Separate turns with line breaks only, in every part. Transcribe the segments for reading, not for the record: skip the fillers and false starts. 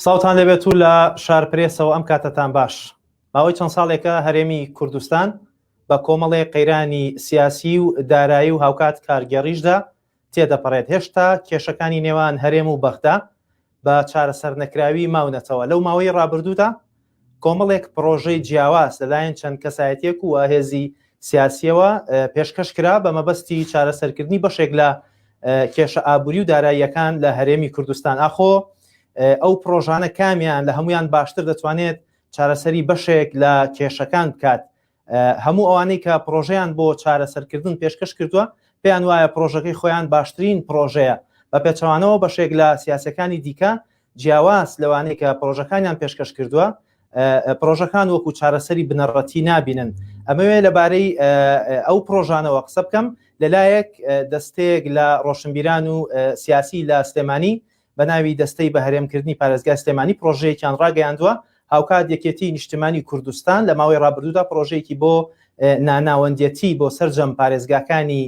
سڵاوتان لێبێت و لە شار پرێسەوە ئەم کاتەتان باش. ماوەی چەند ساڵێکە هەرێمی کوردستان بە کۆمەڵێ قەیرانی سیاسی و دارایی و هاوکات کارگێڕیشدا تێدەپەڕێت. هێشتا کێشەکانی نێوان هەرێم و بەغدا بە چارەسەرنەکراوی ماونەتەوە. لەو ماوەی ڕابردوودا کۆمەڵێک پڕۆژەی جیاواز لەلایەن چەند کەسایەتیەک و هێزی سیاسیەوە پێشکەش کرا بە مەبەستی چارەسەرکردنی بەشێک لە کێشە ئابووری و داراییەکان لە هەرێمی کوردستان. ئاخۆ ئەو پڕۆژانە کامیان لە هەمویان باشتر دەتوانێت چارەسەری بەشێک لە کێشەکان بکات؟ هەموو ئەوانەی کە پڕۆژەیان بۆ چارەسەرکردن پێشکەش کردووە پێیان وایە پڕۆژەکەی خۆیان باشترین پڕۆژەیە، بە پێچەوانەوە بەشێک لە سیاسەکانی دیکە جیاواز لەوانەی کە پڕۆژەکانیان پێشکەش کردووە پڕۆژەکان وەکو چارەسەری بنەڕەتی نابینن. ئەمەوێ لەبارەی ئەو پڕۆژانەوە قسە بکەم. لەلایەک دەستەیەک لە ڕۆشنبیران و سیاسی لە سلێمانی بە ناوی دەستەی بەهەرێمکردنی پارێزگای سلێمانی پڕۆژەیەکیان ڕاگەیاندووە، هاوکات یەکێتی نیشتمانی کوردستان لە ماوەی ڕابردوودا پڕۆژەیەکی بۆ ناناوەندیەتی بۆ سەرجەم پارێزگاکانی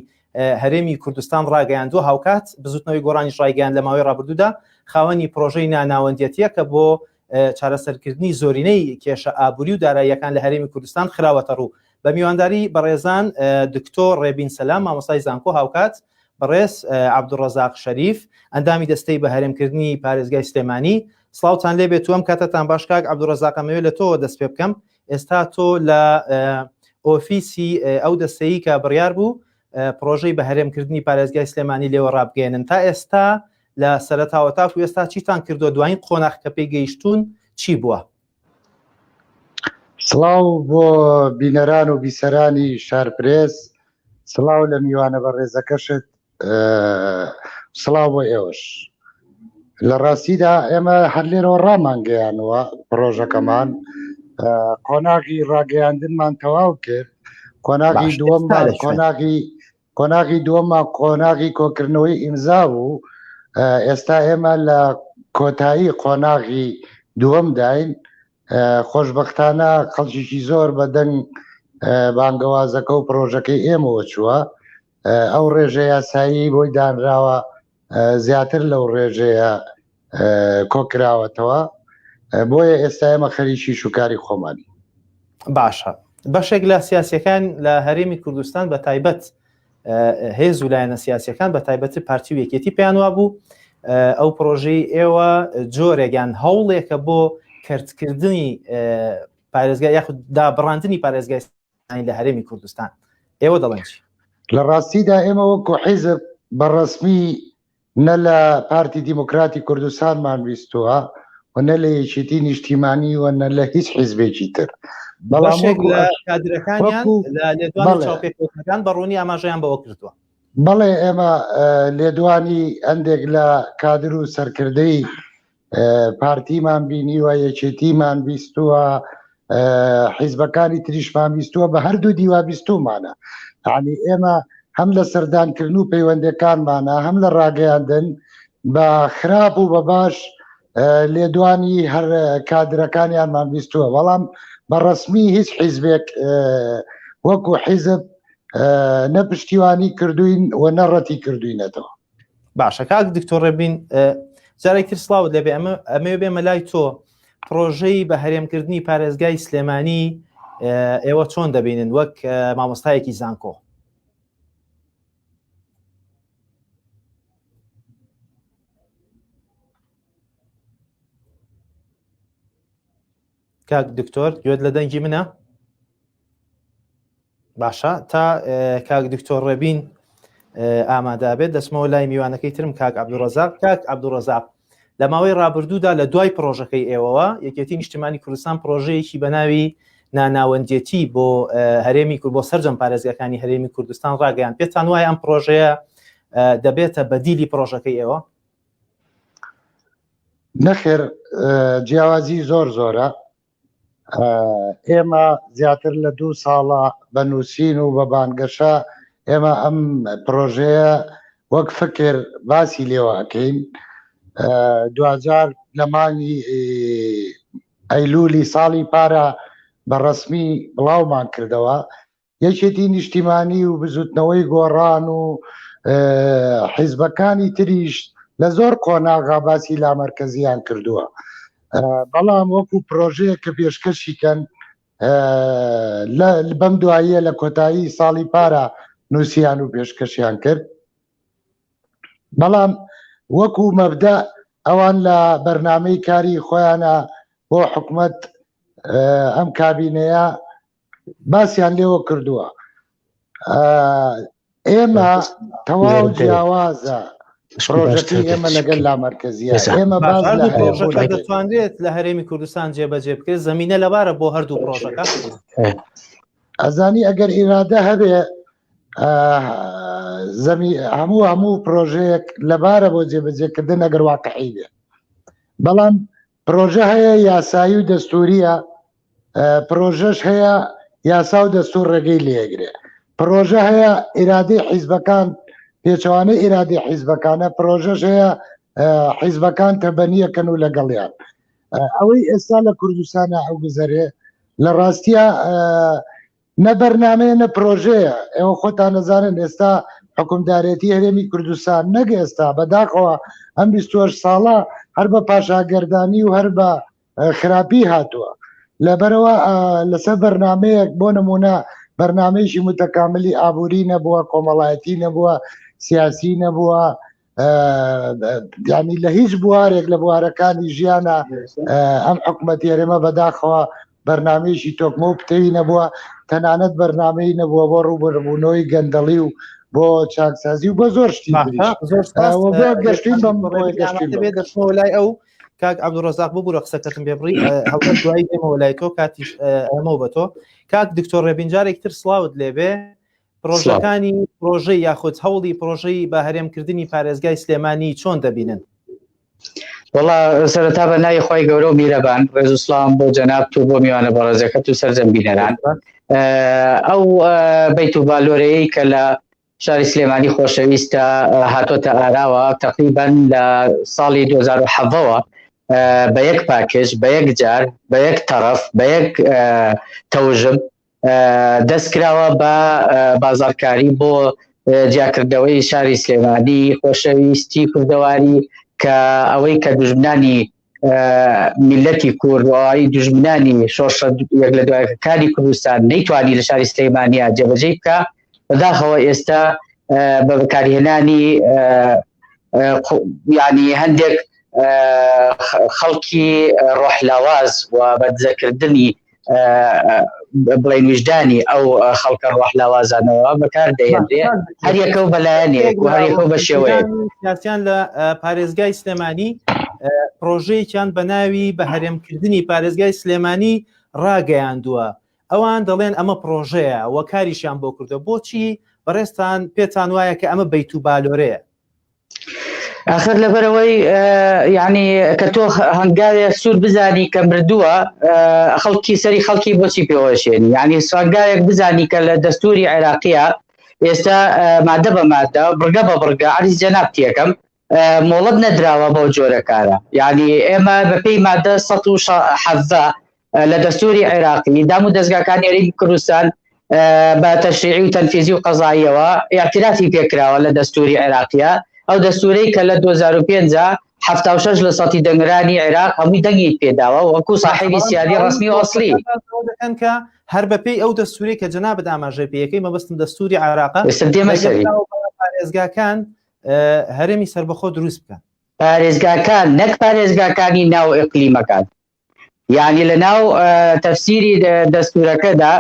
هەرێمی کوردستان ڕاگەیاندووە، هاوکات بزوتنەوەی گۆڕانیش ڕایگەیاند لە ماوەی ڕابردوودا خاوەنی پڕۆژەی ناناوەندیەتیە کە بۆ چارەسەرکردنی زۆرینەی کێشە ئابووری و داراییەکان لە هەرێمی کوردستان خراوەتە ڕوو. بە میوانداری بەڕێزان دکتۆر ڕێبین سەلام مامۆستای زانکۆ هاوکات بەڕێز عەبدولڕەزاق شەریف ئەندامی دەستەی بە هەرێمکردنی پارێزگای سلێمانی سڵاوتان لێ بێت و ئەم کاتەتان باش. کاک عەبدولڕەزاق ئەمەوێ لە تۆوە دەست پێ بکەم. ئێستا تۆ لە ئۆفیسی ئەو دەستەیی کە بڕیار بوو پرۆژەی بە هەرێمکردنی پارێزگای سلێمانی لێوە ڕابگەیەنن، تا ئێستا لە سەرەتاوە تاکو ئێستا چیتان کردووە؟ دوایین قۆناغ کە پێی گەیشتوون چی بووە؟
سڵاو بۆ بینەران و بیسەرانی شارپرێس، سڵاو لە میوانە بەڕێزەکەشت، سڵاو بۆ ئێوەش. لە ڕاستیدا ئێمە هەر لێرەوە ڕامانگەیانەوە پرۆژەکەمان، قۆناغی ڕاگەیاندنمان تەواو کرد، قۆناغی دووەممان قۆناغی قۆناغی دووەممان قۆناغی کۆکردنەوەی ئیمزا بوو. ئێستا ئێمە لە کۆتایی قۆناغی دووەمداین. خۆشبەختانە خەڵکیی زۆر بە دەنگ بانگەوازەکە و پرۆژەکەی ئێمەوە چووە. ئەو ڕێژە یاسایی بۆی دانراوە زیاتر لەو ڕێژەیە کۆکراوەتەوە، بۆیە ئێستا ئێمە خەریکی شوکاری خۆمانی.
باشە، بەشێک لە سیاسەکان لە هەرێمی کوردستان بە تایبەت هێز و لایەنە سیاسەکان بە تایبەتی پارتی و یەکێتی پێیان وابوو ئەو پرۆژەی ئێوە جۆرێکیان هەوڵێکە بۆ کەرتکردنی پارێزگای یاخود دابڕاندنی پارێزگای لە هەرێمی کوردستان. ئێوە دەڵێن چی؟
لە ڕاستیدا ئێمە وەکو حیزب بە ڕەسمی نە لە پارتی دیموکراتی کوردستانمان ویستووە و نە لە یەکێتی نیشتیمانی و نە لە هیچ حیزبێکی تر.
بەڵام لە کادرەکانیان لە لێدوانی چاوپێکەوتنەکان بە ڕوونی ئاماژەیان بەوە کردووە.
بەڵێ، ئێمە لێدوانی هەندێک لە کادر و سەرکردەی پارتیمان بینیوە، یەکێتیمان بیستووە، حیزبەکانی تریشمان بیستووە، بە هەردوو دیوا بیستومانە. یعنی ئێمە هەم لە سەردانکردن و پەیوەندەکانمانە هەم لە ڕاگەیاندن بە خراپ و بە باش لێدوانی هەر کادرەکانیانمان بیستووە، بەڵام بە ڕسمی هیچ حیزبێک وەکو حیزب نە پشتیوانی کردوین و نەڕەتی کردوینەتەوە.
باشە کاک دکتۆر ڕێبین، جارێک تر سڵاوت لەبێ. ئەمە ئەمەوێ بێمە لای تۆ. پرۆژەی بە هەرێمکردنی پارێزگای سلێمانی ئێوە چۆن دەبینن وەک مامۆستایەکی زانکۆ؟ کاک دکتۆر گوێت لە دەنگی منە؟ باشە، تا کاک دکتۆر ڕێبین ئامادا بێت دەچمەوە لای میوانەکەی ترم کاک عەبدولڕەزاق. کاک عەبدولڕەزاق، لە ماوەی ڕابردوودا لە دوای پرۆژەکەی ئێوەوە یەکێتی نیشتمانی کوردستان پرۆژەیەکی بە ناوی ناناوەندێتی بۆ هەرێمی کورد بۆ سەرجەم پارێزگاکانی هەرێمی کوردستان ڕاگەیان. پێتان وایە ئەم پرۆژەیە دەبێتە بەدیلی پرۆژەکەی ئێوە؟
نەخێر، جیاوازی زۆر زۆرە. ئێمە زیاتر لە دوو ساڵە بە نووسین و بە بانگەشە ئێمە ئەم پرۆژەیە وەک فکر باسی لێوە ئەکەین. دواجار لە مانگی ئەیلولی ساڵی پارە بە ڕسمی بڵاومان کردەوە. یەکێتی نیشتیمانی و بزوتنەوەی گۆڕان و حیزبەکانی تریش لە زۆر قۆناغا باسی لامەرکەزیان کردووە. بەڵام وەکو پرۆژەیە کە پێشکەشی کەن بەم دواییە لە کۆتایی ساڵی پارە نووسیان و پێشکەشیان کرد بەڵام وەکو مەبدە ئەوان لە بەرنمەی کاری خۆیانە بۆ حکومت ئەم کابینەیە باسیان لێوە کردووە ئێمە تەواو جیاوازە پرۆژەکەی ئێمە لەگەل لامەرکەزیە ئێمە باس لە
پرۆژەکە دەتوانرێت لە هەرێمی کوردستان جێبەجێ بکرێت زمینە لەبارە بۆ هەردوو پرۆژەکە
ئەزانی ئەگەر ئیرادە هەبێ زەمی هەموو هەموو پرۆژەیەک لەبارە بۆ جێبەجێکردن ئەگەر واقعی بێ بەڵام پرۆژە هەیە یاسایی و دەستوریە پرۆژەش هەیە یاسا و دەستور ڕێگەی لێگرێ پرۆژە هەیە ئیرادەی حیزبەکان پێچەوانەی ئیرادەی حیزبەکانە پرۆژەش هەیە حیزبەکان تەبەنیەکەن و لەگەڵیان ئەوەی ئێستا لە کوردستانە ئەو گوزەرێ لە ڕاستیە نە بەرنامەیە نە پرۆژەیە ئێوە خۆتان نەزانن ئێستا حکومدارێتی هەرێمی کوردستان نەک ئێستا بەداخەوە ئەم 28 ساڵە هەر بە پاشاگەردانی و هەر بە خراپی هاتووە لەبەرەوە لەسەر بەرنمەیەک بۆ نمونە بەرنمەیەکی متەکاملی ئابووری نەبووە کۆمەڵایەتی نەبووە سیاسی نەبووە ینی لە هیچ بوارێک لە بوارەکانی ژیانە ئەم حکوومەتی هەرێمە بەداخەوە بەرنمەیەکی تۆکمە و پتەوی نەبووە تەنانەت بەرنمەی نەبووە بۆ ڕووبەربوونەوەی گەندەڵی و بۆ چاکسازی و بە زۆر شتی گەشتین بەم
دەچمەوە لای ئەو کاک عبدڕزاق ببوورە قسەکەتم بێبڕی هەڵبەت دوایی دێمەوە لای تۆ کاتیش ئەمەوە بە تۆ کاک دکتۆر ڕێبین جارێک تر سڵاوت لێبێ پرۆژەکانی پرۆژەی یاخود هەوڵی پرۆژەی بە هەرێمکردنی پارێزگای سلێمانی چۆن دەبینن؟
وەڵا سەرەتا بە ناوی خی گەورە و میرەبان ڕێز و سڵام بۆ جەنابت و بۆ میوانە بەڕێزەکەت و سەرجەم بینەران ئەو بیت و بالۆرەیە کە لە شاری سلێمانی خۆشەویستە هاتۆتە ئاراوە تقریبان لە ساڵی 2017ەوە بە یەک پاکێج بە یەک جار بە یەک تەرەف بە یەک تەوژم دەست کراوە بە بازارکاری بۆ جیاکردنەوەی شاری سلێمانی خۆشەویستی کوردەواری کە ئەوەی کە دوژمنانی میلەتی کورد و ئەوانی دوژمنانی شۆڕشە یەک لە دوایەکانی کوردستان نەیتوانی لە شاری سلێمانیا جێبەجێ بکە بەداخەوە ئێستا بە بەکارهێنانی ینی هەندێک خەڵکی ڕۆح لاواز و بەدزەکردنی بڵێن ویژدانی ئەو خەڵکە ڕۆح لاوازانەوە بەکار دەهێنرێ هەر یەکە و بەلایەنێک و هەر یەکە و بە شێوەیەک
سیاسیان لە پارێزگای سلێمانی پرۆژەیەکیان بە ناوی بە هەرێمکردنی پارێزگای سلێمانی ڕاگەیاندووە ئەوان دەڵێن ئەمە پرۆژەیە و کاریشیان بۆ کردووە بۆچی بەڕێزتان پێتان وایە کە ئەمە بەیت و بالۆرەیە؟
ئاخر لەبەرەوەی یعنی کە تۆ هەنگاوێ سوور بزانی کە مردووە خەڵکی سەری خەڵکی بۆچی پێوەشێنی یعنی سوانگاوێک بزانی کە لە دەستوری عێراقیە ئێستا مادە بە مادە بڕگە بە بڕگە عریز جەناب تێکەم مۆڵەت نەدراوە بەو جۆرە کارە یعنی ئێمە بەپێی مادە 1970 لە دەستوری عێراقی دام و دەزگاکانی هەرێمی کوردستان بە تەشریعی و تەنفیزی و قەزاییەوە ئیعترافی پێکراوە لە دەستوری عێراقیە ئەو دەستورەی کە لە 2005 76 لە سەتی دەنگرانی عێراق هەمووی دەنگی پێداوە وەکو صاحبی سیادی ڕسمی و ئەسلی
دەکەن کە هەر بەپێی ئەو دەستوری کە جەنابت ئاماژەی پێیەکەی مەبەستم دەستوری عێراقە پارێزگاکان هەرێمی سربەخۆ دروست بکەن
پارێزگاکان نەک پارێزگاکانی ناو ئیقلیمەکان یعنی لە ناو تەفسیری دەستورەکەدا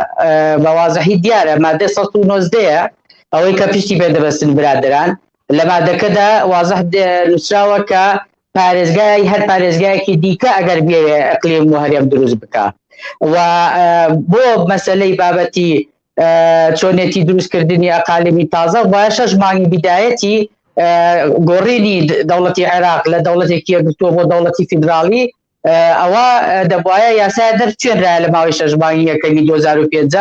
بە وازحی دیارە مادە 1970 ئەوەی کە پشتی پێ دەبەستن برادران لە مادەکەدا وازح نووسراوە کە پارێزگای هەر پارێزگایەکی دیکە ئەگەر بێ ئەقلیم و هەرێم دروست بکە و بۆ مەسلەی بابەتی چۆنێتی دروستکردنی ئەقالمی تازە وایە شەش مانگی بیدایەتی گۆڕینی دەوڵەتی عێراق لە دەوڵەتێکی یەکگرتووە بۆ دەوڵەتی فیدراڵی ئەوە دەبواە یاسای دەرچێنرا لە ماوەی شەش مانگی یەکەمی 2005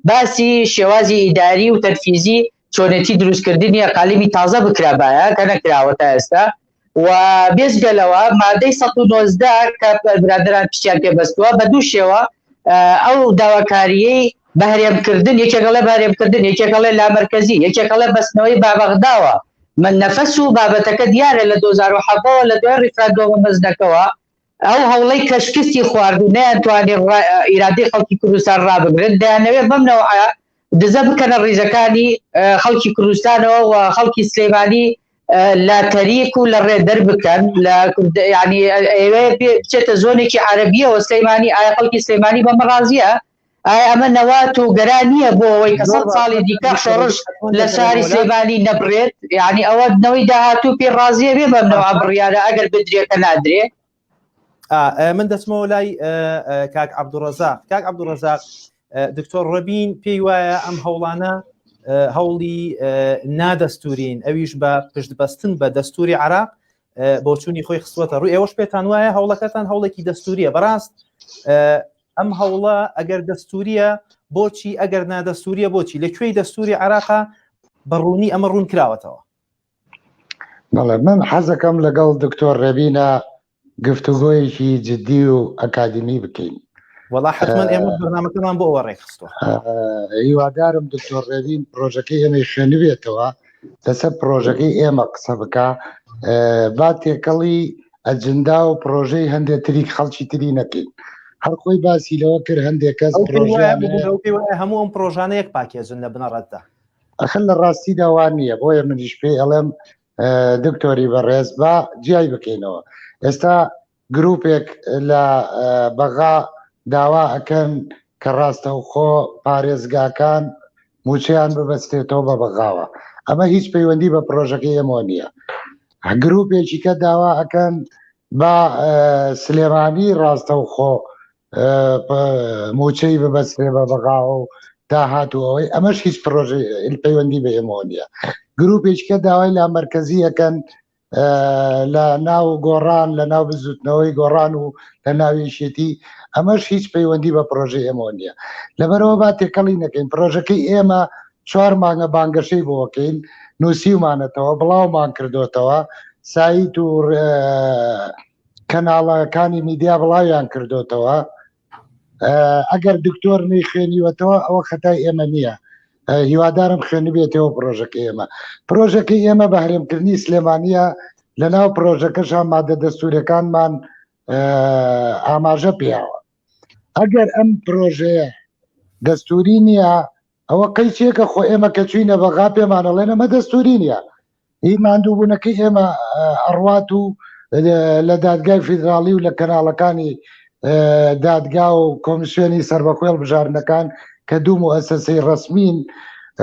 باسی شێوازی ئیداری و تەنفیزی چۆنێتی دروستکردنی ئەقالمی تازە بکرابایە کە نەکراوە تا ئێستا و بێجگە لەوە مادەی 119 کە برادران پشتیان پێ بەستووە بە دوو شێوە ئەو داواکاریەی بەهرێمکردن یەکێکەڵێ بەهرێمکردن یەکێکەڵێ لامەرکەزی یەکێکەڵێ بەستنەوەی بابەغداوە من نەفەس و بابەتەکە دیارە لە 2017ەوە لە دوای ڕیفراندۆمە مەزنەکەوە. ئەو هەوڵەی کە شکستی خوارد و نەیانتوانی ئیرادەی خەڵکی کوردستان ڕابگرن، دەیانەوێت بەم نەوعە دزە بکەنە ڕیزەکانی خەڵکی کوردستانەوە و خەڵکی سلێمانی لە تەریک و لە ڕێ دەربکەن لە ینی ئەوێ بچێتە زۆنێکی عەربیەوە سلەیمانی ئایا خەڵکی سلێمانی بەمە ڕازیە ئایا ئەمە نەوات و گەرا نییە بۆ ئەوەی کە سە ساڵی دیکە شۆڕش لە شاری سلێمانی نەبرێت یعنی ئەوە نەوەی داهاتوو پێ ڕازیە بێ بەم نەوە بڕیارە ئەگەر بدرێ کە نادرێ
من دەچمەوە لای کاک عبدوڕەزاق کاک عبدوڕەزاق دکتۆر ڕەبین پێی وایە ئەم هەوڵانە هەوڵی نادەستورین ئەویش بە پشتبەستن بە دەستوری عراق بۆچوونی خۆی خستوەتە ڕوو ئێوەش پێتان وایە هەوڵەکەتان هەوڵێکی دەستوریە بەڕاست ئەم هەوڵە ئەگەر دەستوریە بۆچی ئەگەر نادەستوریە بۆچی لە کوێی دەستوری عراقا بەڕوونی ئەمە ڕوون کراوەتەوە
بەڵێ من حەزەکەم لەگەڵ دکتۆر ڕێبینە گفتوگۆیەکی جددی و ئەکادیمی بکەین.
وەڵا حتمما ئێمە بەرنامەکەمان بۆ ئەوە ڕێکخستووە.
هیوادارم دکتۆر ڕێبین پرۆژەکەی ئێمەی خوێنبێتەوە لەسەر پرۆژەکەی ئێمە قسە بکە با تێکەڵی ئەجندا و پرۆژەی هەندێک تری خەڵکی تری نەکەین هەر خۆی باسی لەوە کرد هەندێک کەس
هەموو ئەم پرۆژانە یەک پاکێجن لە بنەڕەتدا
ئەخر لە ڕاستیدا وا نییە بۆیە منیش پێی ئەڵێم دکتۆری بەڕێز با جیای بکەینەوە ئێستا گروپێک لە بەغا داوا ئەکەن کە ڕاستەوخۆ پارێزگاکان موچەیان ببەستێتەوە بە بەغاوە ئەمە هیچ پەیوەندی بە پرۆژەکەی ئێمەوە نییە گروپێکی کە داوا ئەکەن با سلێمانی ڕاستەوخۆ موچەی ببەسترێ بە بەغاوە و داهات و ئەوەی ئەمەش هیچ پرۆژەی پەیوەندی بە ئێمەوە نییە گروپێککە داوای لا مرکزیەکەن لە ناو گۆڕان لە ناو بزوتنەوەی گۆڕان و لە ناویشێتی ئەمەش هیچ پەیوەندی بە پرۆژەی ئێمەوە نییە لەبەرەوە با تێکەڵی نەکەین پرۆژەکەی ئێمە چوار مانگە بانگەشەی بۆکەین نووسیومانەتەوە بڵاومان کردوتەوە سایت و کەناڵەکانی میدیا بڵاویان کردوتەوە ئەگەر دکتۆر نەی خوێنیوەتەوە ئەوە خەتای ئێمە نییە هیوادارم خوێنبێتەوە پرۆژەکە ئێمە پرۆژەکەی ئێمە بە هەرێمکردنی سلێمانە لە ناو پرۆژەکەشان مادە دەستورەکانمان ئاماژە پیاوە ئەگەر ئەم پرۆژەیە دەستوری نییە ئەوە قەیچێکە خۆ ئێمە کە چوینە بەغا پێمانەڵێن ئەمە دەستوری نییە هی ماندووبوونەکەی ئێمە ئەڕوات و لە دادگای فیدراڵی و لە کەناڵەکانی دادگا و کۆمیسیۆنی سەربەخۆی هەڵبژاردنەکان کە دوو موئەسەسەی ڕەسمین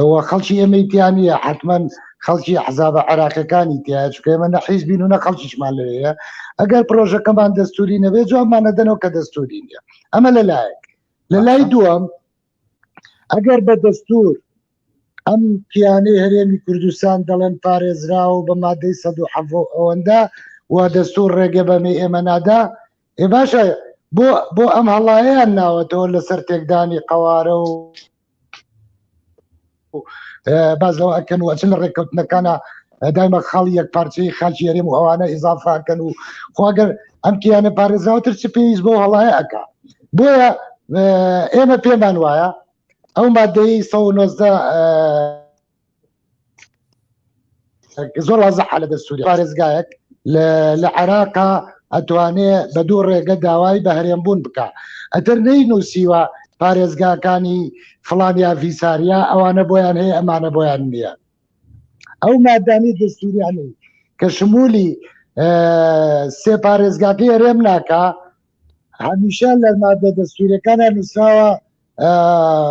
و خەڵکی ئێمەی تیا نییە حتمما خەڵکی حزابە عێراقەکانی تایە چونکە ئێمە نە حیزبین و نە خەڵکیشمان لەوەیە ئەگەر پرۆژەکەمان دەستوری نەبێت جوابمان نەدەنەوە کە دەستوری نییە ئەمە لەلایەک لە لای دووەم ئەگەر بە دەستور ئەم کیانەی هەرێمی کوردستان دەڵێن پارێزراوە بە مادەی 107 ئەوەندە و دەستور ڕێگە بەمەی ئێمە نادا ئێ باشە بۆ بۆ ئەم هەڵایەیان ناوەتەوە لەسەر تێکدانی قەوارە و باز لەوە ئەکەن و ئەچن لە ڕێککەوتنەکانە دایمە خاڵی یەک پارچەی خاکی هەرێم و ئەوانە ئیزافاکەن و خواگەر ئەم کیانە پارێزراوتر چ پێویست بۆ هەڵایە ئەک بۆیە ئێمە پێمان وایە ئەو مادەی 119 زۆر وازحە لە دەستوری پارێزگایەک لە عێراقا ئەتوانێ بە دوو ڕێگە داوای بە هەرێم بوون بکە ئەتر نەی نووسیوە پارێزگاکانی فلان یا ڤیساریا ئەوانە بۆیان هەیە ئەمانە بۆیان نییە ئەو مادانی دەستوریانەی کە شمولی سێ پارێزگاکەی هەرێم ناکا هەمیشە لە مادە دەستوریەکانە نووسراوە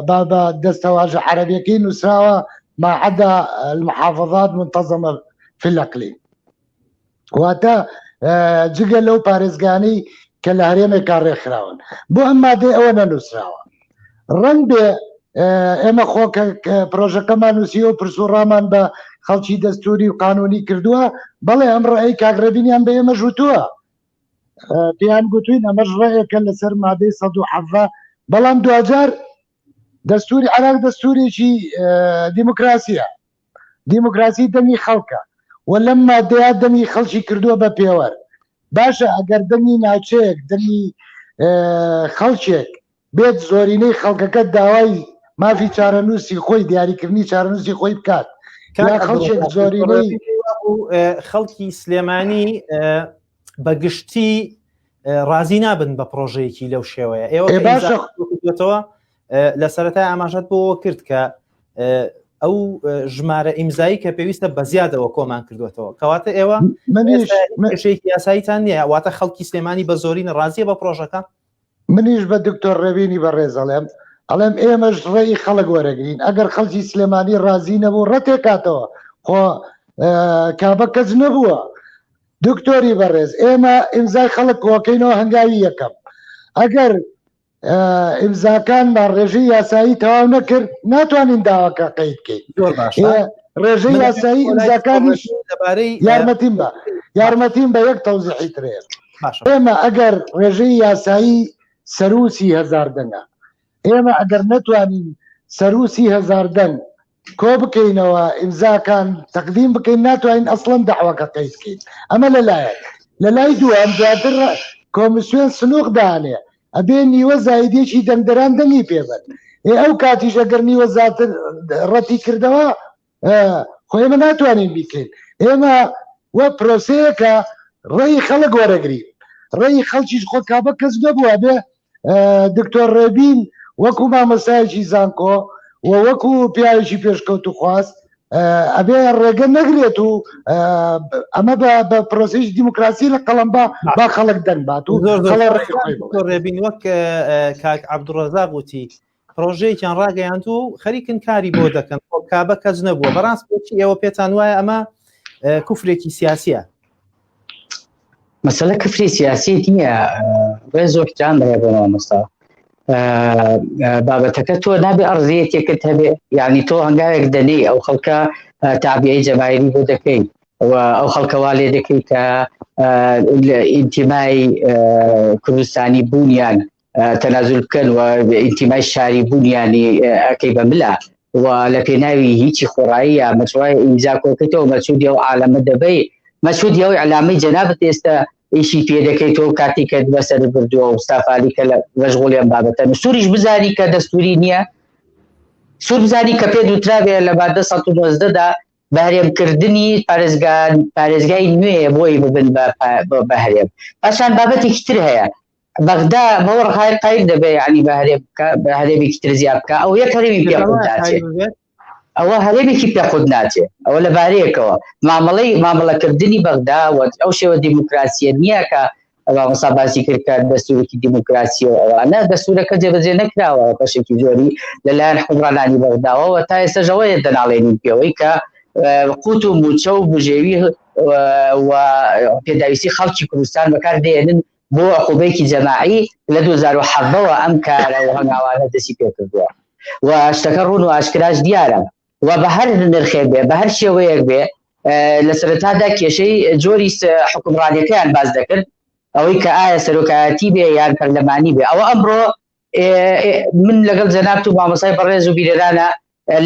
بە بە دەستەواژە عەرەبیەکەی نووسراوە ما عدا المحافظات منتظمە في الأقليم واتە جگە لەو پارێزگانەی کە لە هەرێمێکا ڕێکخراون بۆ ئەم مادەی ئەوە نەنووسراوە ڕەنگ بێ ئێمە خۆ کە پرۆژەکەمان نووسیوە پرس و ڕامان بە خەڵکی دەستوری و قانونی کردووە بەڵێ ئەم ڕێی کاک ڕێبینیان بە ئێمە ژوتووە پێیان گوتوین ئەمەش ڕێیەکە لەسەر مادەی 117 بەڵام دواجار دەستوری عراق دەستورێکی دیموکراسیە دیموکراسی دەنگی خەڵکە و لەم مادەیە دەنگی خەڵکی کردووە بە پێوەر باشە ئەگەر دەنگی ناوچەیەک دەنگی خەڵکێک بێت زۆرینەی خەڵکەکە داوای مافی چارەنووسی خۆی دیاریکردنی چارەنووسی خۆی بکات یا خەڵکێک زۆرینەی
خەڵکی سلێمانی بە گشتی. ڕازی نابن بە پرۆژەیەکی لەو شێوەیە ئێوە باشەوە لە سەرەتای ئاماژەت بۆ کرد کە ئەو ژمارە ئیمزایی کە پێویستە بە زیادەوە کۆمان کردوێتەوە کەواتە ئێوە منیشێکی یاساییتان نییە واتە خەڵکی سلێمانی بە زۆری نڕازیە بە پرۆژەکە
منیش بە دکتۆر ڕێبینی بەڕێز ئەڵێم ئەڵێم ئێمەش ڕێی خەڵک وەرەگرین ئەگەر خەڵکی سلێمانی ڕازی نەبوو ڕەتێکاتەوە خۆ کابە کەس نەبووە دکتۆری بەڕێز ئێمە ئیمزای خەڵک کۆکەینەوە هەنگاوی یەکەم ئەگەر ئیمزاکانمان ڕێژەی یاسایی تەواو نەکرد ناتوانین داواکە قەید بکەین
زۆر باشە
ڕێژەی یاسایی ئیمزاکانیش
لەبارەی
یارمەتیم بە یارمەتیم بە یەک تەوزیحی ترێ ئێمە ئەگەر ڕێژەی یاسایی سەروسی هزار دەنگە ئێمە ئەگەر نەتوانین سەروسی هزار دەنگ کۆ بکەینەوە ئیمزاکان تەقدیم بکەین ناتوانین ئەسڵەن داواکە قەید بکەین ئەمە لەلایەک لەلای دووەم دواتر کۆمیسیۆن سنوق دانێ ئەبێ نیوە زایدێکی دەنگدەران دەنگی پێبن ئێ ئەو کاتیش ئەگەر نیوە زیاتر ڕەتی کردەوە خۆ ئێمە ناتوانین بیکەین ئێمە وە پرۆسەیەکە ڕێی خەڵک وەرەگرین ڕێی خەڵکیش خۆ کابە کەس نەبووە بێ دکتۆر ڕێبین وەکو مامۆستایەکی زانکۆ و وەکو پیاوێکی پێشکەوت و خواست ئەبێ ڕێگە نەگرێت و ئەمە بە پرۆسیش دیموکراسی لە قەڵم بە با خەڵک دەنگ بات و
ڕێبین وەک کاک عبدڕزاق وتی پرۆژەیەکیان ڕاگەیاند و خەریکن کاری بۆ دەکەن کابە کەس نەبووە بەڕاست بۆچی ئێوە پێتان وایە ئەمە کوفرێکی سیاسیە
مەسەلە کفری سیاسی نییە ڕێز و احترام هەیە بۆ مامۆستا بابەتەکە تۆ نابێ ئەرزیەتێکت هەبێ یعنی تۆ هەنگاوێک دەنێی ئەو خەڵکە تابعی جەماهیری بۆ دەکەی و ئەو خەڵکە وا لێ دەکەی کە ئینتیمای کوردستانی بوونیان تەنازول بکەن و ئینتیمای شاری بوونیانی ئەەکەی بە ملا و لە پێناوی هیچی خۆڕایی یا مەشروعی ئیمزا کۆکەیتەوە مەسعودی ئەو عالەمە دەبەی مەسعودی ئەو ئیعلامەی جەنابت ئێستا ئیشی پێ دەکەیت و کاتی کە بەسەر بردووە و ستافالی کە لە مەشغوڵی ئەم بابەتەن و سووریش بزانی کە دەستوری نییە سوور بزانی کە پێ دوترابێ لە مادە 119 دا بەهرێمکردنی پارێزگا پارێزگای نوێ بۆی ببن بە هەرێم پاشان بابەتێکی تر هەیە بەغدا بەوە ڕخای قایل دەبێ یعنی بە هەرێم بکە بە هەرێمێکی تر زیاد بکە ئەو یەک هەرێمی پێ قوت ناچێ ئەوە هەرێمێکی پێ قوت ناچێ ئەوە لەبارەیەکەوە مامەڵەی مامەڵەکردنی بەغدا و ئەو شێوە دیموکراسیە نییە کە مامۆستا باسی کرد کە دەستورێکی دیموکراسی و ئەوانە دەستورەکە جێبەجێ نەکراوە بەشێکی زۆری لەلایەن حکومڕانانی بەغداوە و تا ئێستاش ئەوەیە دەناڵێنین پێوەی کە قوت و موچە و بژێوی و پێداویستی خەڵکی کوردستان بەکار دێنن بۆ عقوبەیەکی جەماعی لە 2017 وە ئەم کارە و هەنگاوانە دەستی پێکردووە و شتەکە ڕوون و ئاشکراش دیارە و بە هەر نرخێک بێ بە هەر شێوەیەک بێ لە سەرەتادا کێشەی جۆری حکومڕانیەکەیان باس دەکرد ئەوەی کە ئایا سەرۆکایەتی بێ یان پەرلەمانی بێ ئەوە ئەمڕۆ من لەگەڵ جەنابت و مامۆسای بەڕێز و بیرەرانە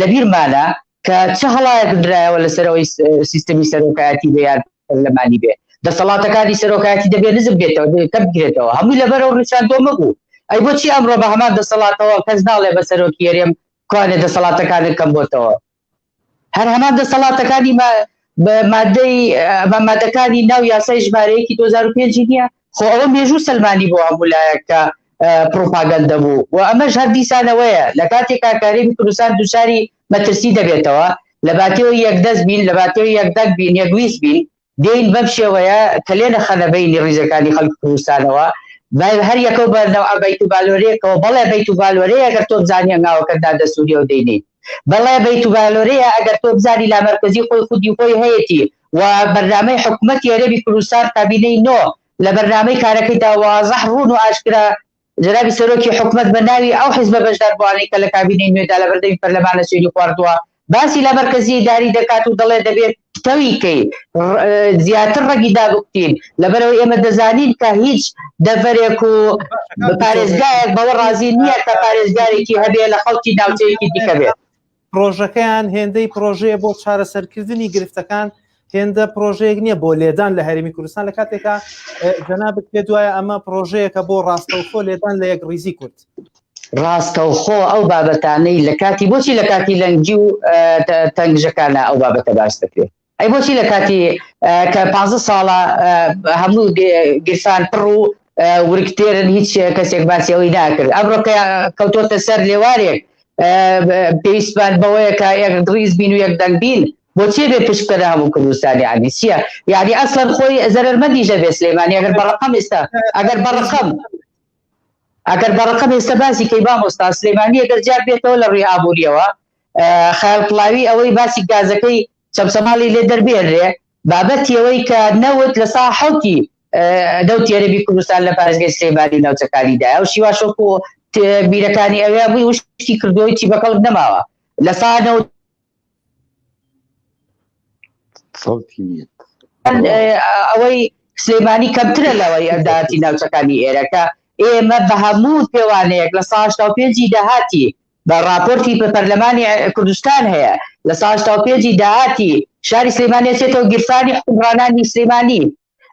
لەبیرمانە کە چ هەڵایەک درایەوە لەسەرەوەی سیستمی سەرۆکایەتی بێ یان پەرلەمانی بێ دەسەڵاتەکانی سەرۆکایەتی دەبێ نزم بێتەوە دەبێ کەم بکرێتەوە هەمووی لەبەرەوە ڕیفراندۆمە بوو ئەی بۆچی ئەمڕۆ بە هەمان دەسەڵاتەوە کەس ناڵێ بە سەرۆکی هەرێم کوانێ دەسەڵاتەکانت کەم بۆتەوە هەر هەمان دەسەڵاتەکانی مادەی بە مادەکانی ناو یاسای ژمارەیەکی 2005 نییە خۆ ئەوە مێژوو سلمانی بۆ هەموو لایەک کە پروپاگەندە بوو و ئەمەش هەر دیسانەوەیە لە کاتێک کاکارێمی کوردستان دووچاری مەترسی دەبێتەوە لە باتەوە یەکدەست بین لە باتەوە یەکدەنگ بین یەکویست بین دێین بەم شێوەیە کەلێ دەخەنە بەینی ڕیزەکانی خەڵکی کوردستانەوە هەر یەکەو بە نەوعە بەیت و بالۆرەیەکەوە بەڵێ بەیت و بالۆرەیە ئەگەر تۆ بزانی هەنگاوەکەت نادەستووریە و دەینێیت بەڵێ بەیت و بالۆرەیە ئەگەر تۆ بزانی لامەرکەزی خۆی خودی خۆی هەیەتی و بەرنامەی حکومەتی هەرێمی کوردستان کابینەی نۆ لە بەرنامەی کارەکەیدا وازح ڕوون و ئاشکرا جەنابی سەرۆکی حکومەت بە ناوی ئەو حیزبە بەشداربووانەی کە لە کابینەی نوێدا لە بەردەمی پەرلەمانە سوێندی خواردووە باسی لە مەرکەزی ئیداری دەکات و دەڵێ دەبێت پتەوی کەی زیاتر ڕەگی دابکوتین لەبەرئەوەی ئێمە دەزانین کە هیچ دەڤەرێک و پارێزگایەک بەوە ڕازی نییە کە پارێزگارێکی هەبێ لە خەڵکی ناوچەیەکی دیکە بێت.
پرۆژەکەیان هێندەی پرۆژەیە بۆ چارەسەرکردنی گرفتەکان هێندە پرۆژەیەک نییە بۆ لێدان لە هەرێمی کوردستان لە کاتێکا جەنابت پێ دوایە ئەمە پرۆژەیەکە بۆ ڕاستەوخۆ لێدان لە یەک ڕیزی کورد
ڕاستەوخۆ ئەو بابەتانەی لە کاتی بۆچی لە کاتی لەنگی و تەنگژەکانە ئەو بابەتە باس دەکرێت ئەی بۆچی لە کاتی کە پ ساڵە هەموو گیرفان پڕ و ورکتێرن هیچ کەسێک باسی ئەوەی ناکرد ئەمڕۆ کە کەوتۆتە سەر لێوارێک پێویستمان بەوەیە کە یەک ڕیز بین و یەک دەنگ بین بۆچی بێ پشت بکەنە هەموو کوردستان یعنی چییە یعنی ئەسڵەن خۆی زەرەرمەندیش دەبێت سلێمانی ئەگەر بە ڕقم ئێستا ئەگەر بە ڕقم ئەگەر بە ڕقم ئێستا باسی کەی مامۆستا سلێمانی ئەگەر جیا بێتەوە لە ڕووی ئابووریەوە خەیاڵ پڵاوی ئەوەی باسی گازەکەی چەمچەماڵی لێ دەربێنرێ بابەتی ئەوەی کە نەوت لە سا حەوتی نەوتی هەرێمی کوردستان لە پارێزگای سلێمانی و ناوچەکانیدایە ئەو شیواش وەکو بیرەکانی ئەوێ بووی وشکی کردووە چی بەکەڵک نەماوە لە سا نەوت
سەوتی نییە.
ئەوەی سلێمانی کەمترە لەوەی داهاتی ناوچەکانی ئێرەکە ئێمە بە هەموو پێوانەیەک لە سا 85 داهاتی بە ڕاپۆرتی بە پەرلەمانی کوردستان هەیە لە سا 85 داهاتی شاری سلێمانی ئەچێتەوە گیرفانی حوکمڕانانی سلێمانی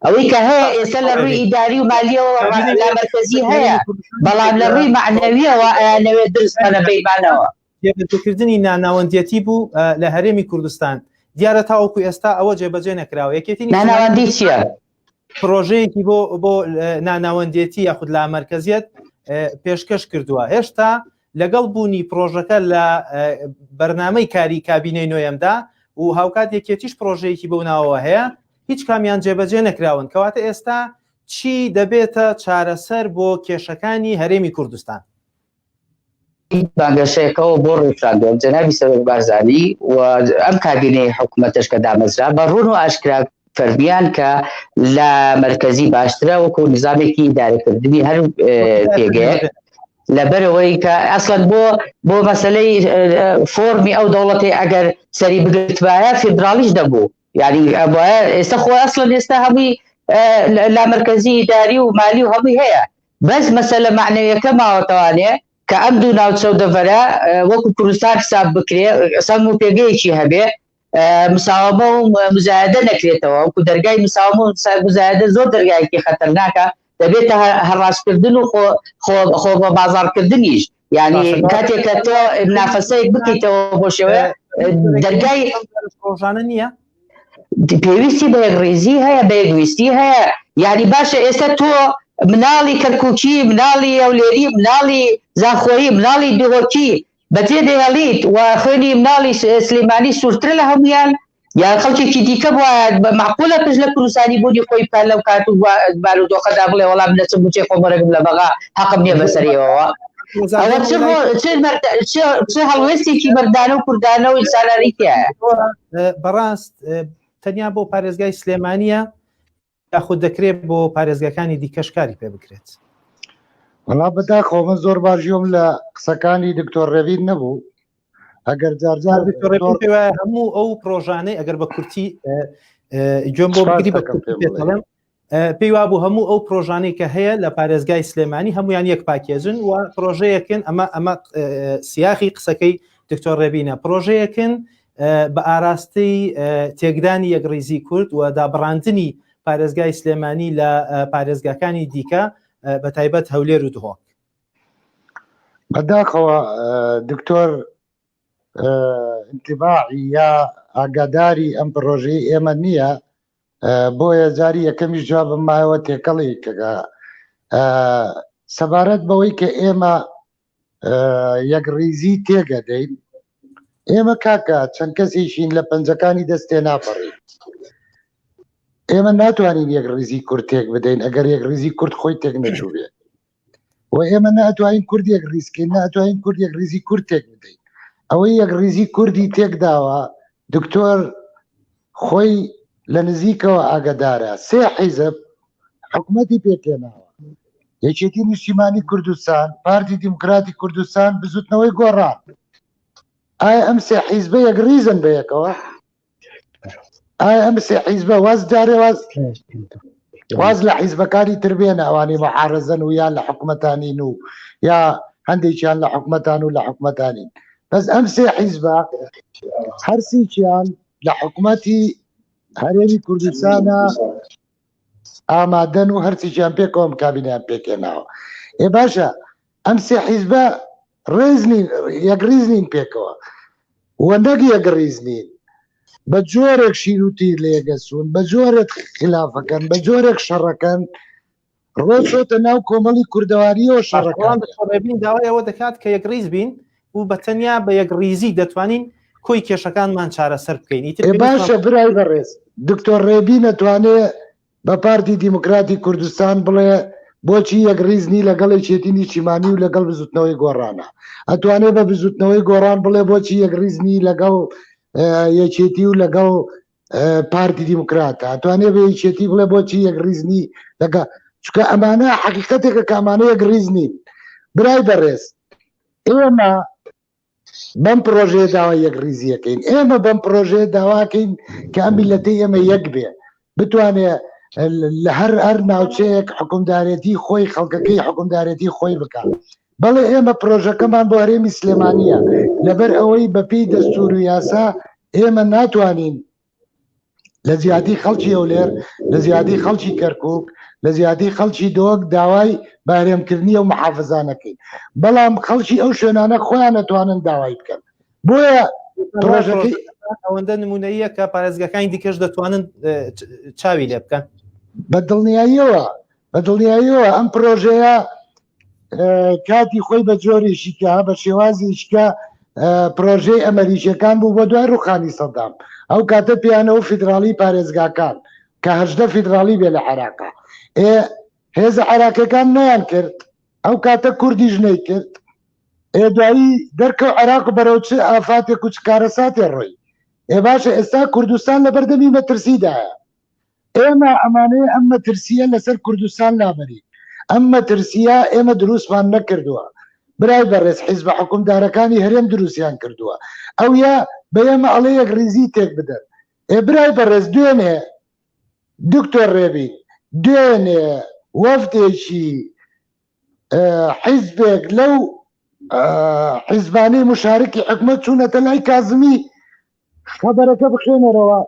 ئەوەی کە هەیە ئێستا لە ڕووی ئیداری و مالیەوە لامەرکەزی هەیە بەڵام لە ڕووی مەعنەویەوە ئەیانەوێت درز بخەنە بەینمانەوە.
جێبەجێکردنی ناناوەندیەتی بوو لە هەرێمی کوردستان دیارە تاوەکو ئێستا ئەوە جێبەجێ نەکراوە یەکێتی
ناناوەندی چییە؟
پرۆژەیەکی بۆ بۆ ناناوەندێتی یاخود لامەرکەزیەت پێشکەش کردووە هێشتا لەگەڵ بوونی پرۆژەکە لە بەرنامەی کاری کابینەی نۆیەمدا و هاوکات یەکێتیش پرۆژەیەکی بەو ناوەوە هەیە هیچ کامیان جێبەجێ نەکراون کەواتە ئێستا چی دەبێتە چارەسەر بۆ کێشەکانی هەرێمی کوردستان؟
بانگەشەیەکەوە بۆ ڕیفراندۆم جەنابی سەرۆک بارزانی و ئەم کابینەی حکوومەتەش کە دامەزرا بە ڕوون و ئاشکرا فەرمیان کە لە مەرکەزی باشترە وەکو نظامێکی ئیدارەکردنی هەر پێگەیەک لەبەرەوەی کە ئەسڵەن بۆ بۆ مەسلەی فۆرمی ئەو دەوڵەتی ئەگەر سەری بگرتبایە فیدراڵیش دەبوو یعنی ئەبوایە ئێستا خۆ ئەسڵەن ئێستا هەمووی لامەرکەزی ئیداری و مالی و هەمووی هەیە بەس مەسەلە مەعنەویەکە ماوەتەوانێ کە ئەم دوو ناوچە و دەڤەرە وەکو کوردستان حساب بکرێ سەنگ و پێگەیەکی هەبێ مساوەمە و مزایدە نەکرێتەوە وەکو دەرگای مساوەمە و مزایدە زۆر دەرگایەکی خەتەرناکە دەبێتە هەڕاشکردن و خۆ بە بازاڕکردنیش یعنی کاتێک کە تۆ منافەسەیەک بکەیتەوە بۆ شێوەیە دەرگای
ڕۆژانە نییە
پێویستی بە یەکڕیزی هەیە بە یەکویستی هەیە یعنی باشە ئێستا تۆ مناڵی کەرکوکی مناڵی هەولێری مناڵی زاخۆیی مناڵی دهۆکی بەجێ دەهێڵیت و خوێنی مناڵی سلێمانی سوورترە لە هەمویان یان خەڵکێکی دیکە بوایە مەعقولە پشت لە کوردستانی بوونی خۆی بکات لەو کات و بارودۆخەدا بڵێ وەڵام نەچم مووچەی خۆم وەرەگرم لە بەغا حەقم نییە بەسەریەوە ئەوە چ چ چ هەڵوێستێکی مەردانە و کوردانە و ئینسانانی تیایە
بەڕاست تەنیا بۆ پارێزگای سلێمانیە یاخود دەکرێت بۆ پارێزگاکانی دیکەش کاری پێ بکرێت؟
وەڵا بەداخەوە من زۆر باش گوێم لە قسەکانی دکتۆر ڕێبین نەبوو ئەگەر جارجار
دکتۆر ڕێبین پێ وایە هەموو ئەو پرۆژانەی ئەگەر بە کورتی گوێم بۆ بگری بە کورتی پێت دەڵێم پێی وابوو هەموو ئەو پرۆژانەی کە هەیە لە پارێزگای سلێمانی هەمویان یەک پاکێجن و پرۆژەیەکن ئەمە ئەمە سیاخی قسەکەی دکتۆر ڕێبینە پرۆژەیەکن بە ئاراستەی تێکدانی یەکڕیزی کورد و دابڕاندنی پارێزگای سلێمانی لە پارێزگاکانی دیکە بە تایبەت هەولێر و دهۆک.
بەداخەوە دکتۆر انتباعی یا ئاگاداری ئەم پڕۆژەی ئێمە نییە بۆیە جاری یەکەمیش جوابم مایەوە تێکەڵی کەکە سەبارەت بەوەی کە ئێمە یەکڕیزی تێگەدەین ئێمە کاکە چەند کەسێکین لە پەنجەکانی دەست تێناپەڕین ئێمە ناتوانین یەک ڕیزی کورد تێک بدەین ئەگەر یەک ڕیزی کورد خۆی تێک نەچووبێت و ئێمە ناتوانین کورد یەک ڕیزکەین ناتوانین کورد یەک ڕیزی کورد تێک بدەین ئەوەی یەک ڕیزی کوردی تێکداوە دکتۆر خۆی لە نزیکەوە ئاگدارە سێ حیزب حکومەتی پێکهێناوە یەکێتی نیشتیمانی کوردستان پارتی دیموکراتی کوردستان بزوتنەوەی گۆڕان ئایا ئەم سێ حیزبە یەک ڕیزن بە یەکەوە ئایا ئەم سێ حیزبە واز جارێ واز واز لە حیزبەکانی تر بێنە ئەوانەی معارەزەن و یا لە حکومەتانین و یا هەندێکیان لە حکومەتان و لە حکومەتانین بەس ئەم سێ حیزبە هەرسیکیان لە حکومەتی هەرێمی کوردستانە ئامادەن و هەرچیان پێکەوەم کابینیان پێکێناوە ئێ باشە ئەم سێ حیزبە ڕێز نین یەک ڕیز نین پێکەوە و نەک یەک ڕیز نین بە جۆرێک شیر و تیر لە یەکەسوون بە جۆرێک خلافەکەن بە جۆرێک شەڕەکەن. ڕۆچۆتە ناو کۆمەڵی کوردەواریەوە شەڕەکان.
ڕێبین داوای ئەوە دەکات کە یەکڕیز بین و بە تەنیا بە یەکڕیزی دەتوانین کۆی کێشەکانمان چارەسەر بکەین. ئیتر
باشە برای بەڕێز دکتۆر ڕێبین ئەتوانێ بە پارتی دیموکراتی کوردستان بڵێ بۆچی یەکڕیز نی لەگەڵ یەکێتی نیشتیمانی و لەگەڵ بزوتنەوەی گۆڕانە؟ ئەتوانێ بە بزوتنەوەی گۆڕان بڵێ بۆچی یەکڕیز نی لەگەڵ یەکێتی و لەگەڵ پارتی دیموکراتە؟ ئەتوانێ بە یەکێتی بڵێ بۆچی یەکڕیز نی لەگە چونکە ئەمانە حەقیقەتێکە کە ئەمانە یەکڕیز نین. برای بەڕێز ئێمە بەم پرۆژەیە داوای یەکڕیزیەکەین ئێمە بەم پرۆژەیە داواکەین کە ئەم میلەتەی ئێمە یەک بێ بتوانێ لە هەر هەر ناوچەیەک حکومدارێتی خۆی خەڵکەکەی حکومدارێتی خۆی بکات بەڵێ ئێمە پرۆژەکەمان بۆ هەرێمی سلێمانیە لەبەر ئەوەی بەپێی دەستور و یاسا ئێمە ناتوانین لە جیاتی خەڵکی هەولێر لە جیاتی خەڵکی کەرکک لە جیاتی خەڵکی دۆک داوای بارێمکردنی ئەو محافزانەکەین بەڵام خەڵکی ئەو شوێنانە خۆیان نەتوانن داوای بکەن بۆیە
پرۆژەکەی ئەوەندە نمونەیە کە پارێزگەکانی دیکەش دەتوانن چاوی لێ بکەن
بە دڵنیاییەوە بە دڵنیاییەوە ئەم پرۆژەیە کاتی خۆی بە جۆرێکی کە بە شێوازێکە پرۆژەی ئەمریکیەکان بوو بۆ دوای ڕوخانی سەدام ئەو کاتە پیانەوە فیدراڵی پارێزگاکان کە هەژدە فیدراڵی بێ لە عێراقا ئێ هێزە عێراقیەکان نیان کرد ئەو کاتە کوردیش نەی کرد ئێ دوایی دەرکەو عێراق بەرەو چ ئافاتێک و چ کارەساتێ ڕۆی ئێ باشە ئێستا کوردستان لە بەردەمی مەترسیدایە ئێمە ئەمانەیە ئەم مەترسیە لەسەر کوردستان لابەرین ئەم مەترسیە ئێمە دروستمان نەکردووە برای بەڕێز حیزبە حکومدارەکانی هەرێم دروستیان کردووە ئەو یا بە ئێمە ئەڵێ یەک ڕیزی تێک بدەن ئێ برای بەڕێز دوێنێ دکتۆر ڕێبین دوێنێ وەفدێکی حیزبێک لەو حیزبانەی مشارکی حکومەت چوونەتە لای کازمی خەبەرەکە بخوێنەرەوە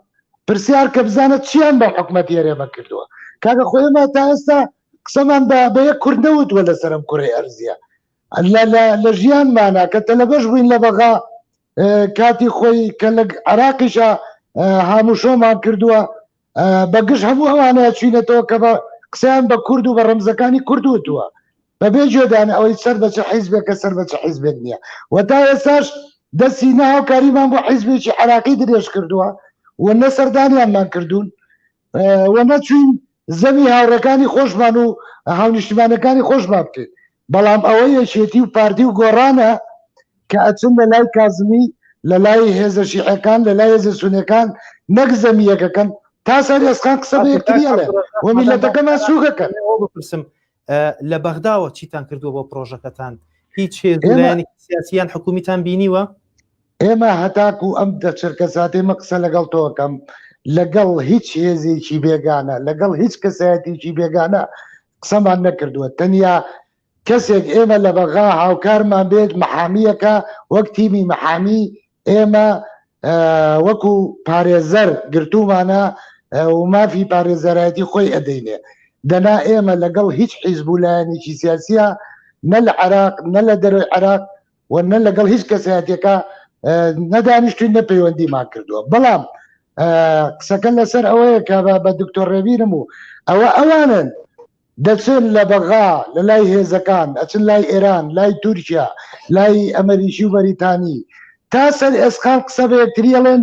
پرسیار کە بزانە چیان بە حکومەت هەرێمە کردووە کاکە خۆ ئێمە تا ئێستا قسەمان بە بە یەک کورد نەوتووە لەسەر ئەم کورەی ئەرزیە لە ژیانمانە کە تەلەبەش بووین لە بەغا کاتی خۆی کە لە عراقیشە هاموشۆمان کردووە بە گژ هەموو ئەوانەیە چوینەتەوە کە بە قسەیان بە کورد و بە ڕەمزەکانی کورد وتووە بەبێ گوێدان ئەوەی سەر بە چ حیزبێکە سەر بە چ حیزبێک نییە و تا ئێستاش دەستی نە هاوکاریمان بۆ حیزبێکی عراقی درێژ کردووە و نە سەردانیانمان کردوون و نەچوین زەمی هاوڕەکانی خۆشمان و هاونیشتیمانەکانی خۆشمان بکەین بەڵام ئەوە یەکێتی و پارتی و گۆڕانە کە ئەچن لە لای کازمی لە لای هێزە شیعەکان لە لای هێزە سونەکان نەک زەمیەکەکەن تا سەر ئێسقان قسە بە یەکتری ئەڵێن و میلەتەکەمان سووکەکەن.
بپرسم لە بەغداوە چیتان کردووە بۆ پرۆژەکەتان؟ هیچ هێز و لایەنێکی سیاسیان حکومیتان بینیوە؟
ئێمە هەتاکو ئەم دە چرکە ساتەی من قسە لەگەڵ تۆکەم لەگەڵ هیچ هێزێکی بێگانە لەگەڵ هیچ کەسایەتێکی بێگانە قسەمان نەکردووە تەنیا کەسێک ئێمە لە بەغا هاوکارمان بێت محامیەکە وەک تیمی محامی ئێمە وەکو پارێزەر گرتومانە و مافی پارێزەرایەتی خۆی ئەدەینێ دەنا ئێمە لەگەڵ هیچ حیزب و لایەنێکی سیاسیە نە لە عێراق نە لە دەرەوەی عێراق و نە لەگەڵ هیچ کەسایەتێکە نەدانیشتوین نە پەیوەندیمان کردووە بەڵام قسەکە لەسەر ئەوەیە کە بە دکتۆر ڕێبینم و ئەوە ئەوانن دەچن لە بەغا لە لای هێزەکان ئەچن لای ئێران لای تورکیا لای ئەمریکی و بەریتانی تا سەر ئێسقان قسە بە یەکتری ئەڵێن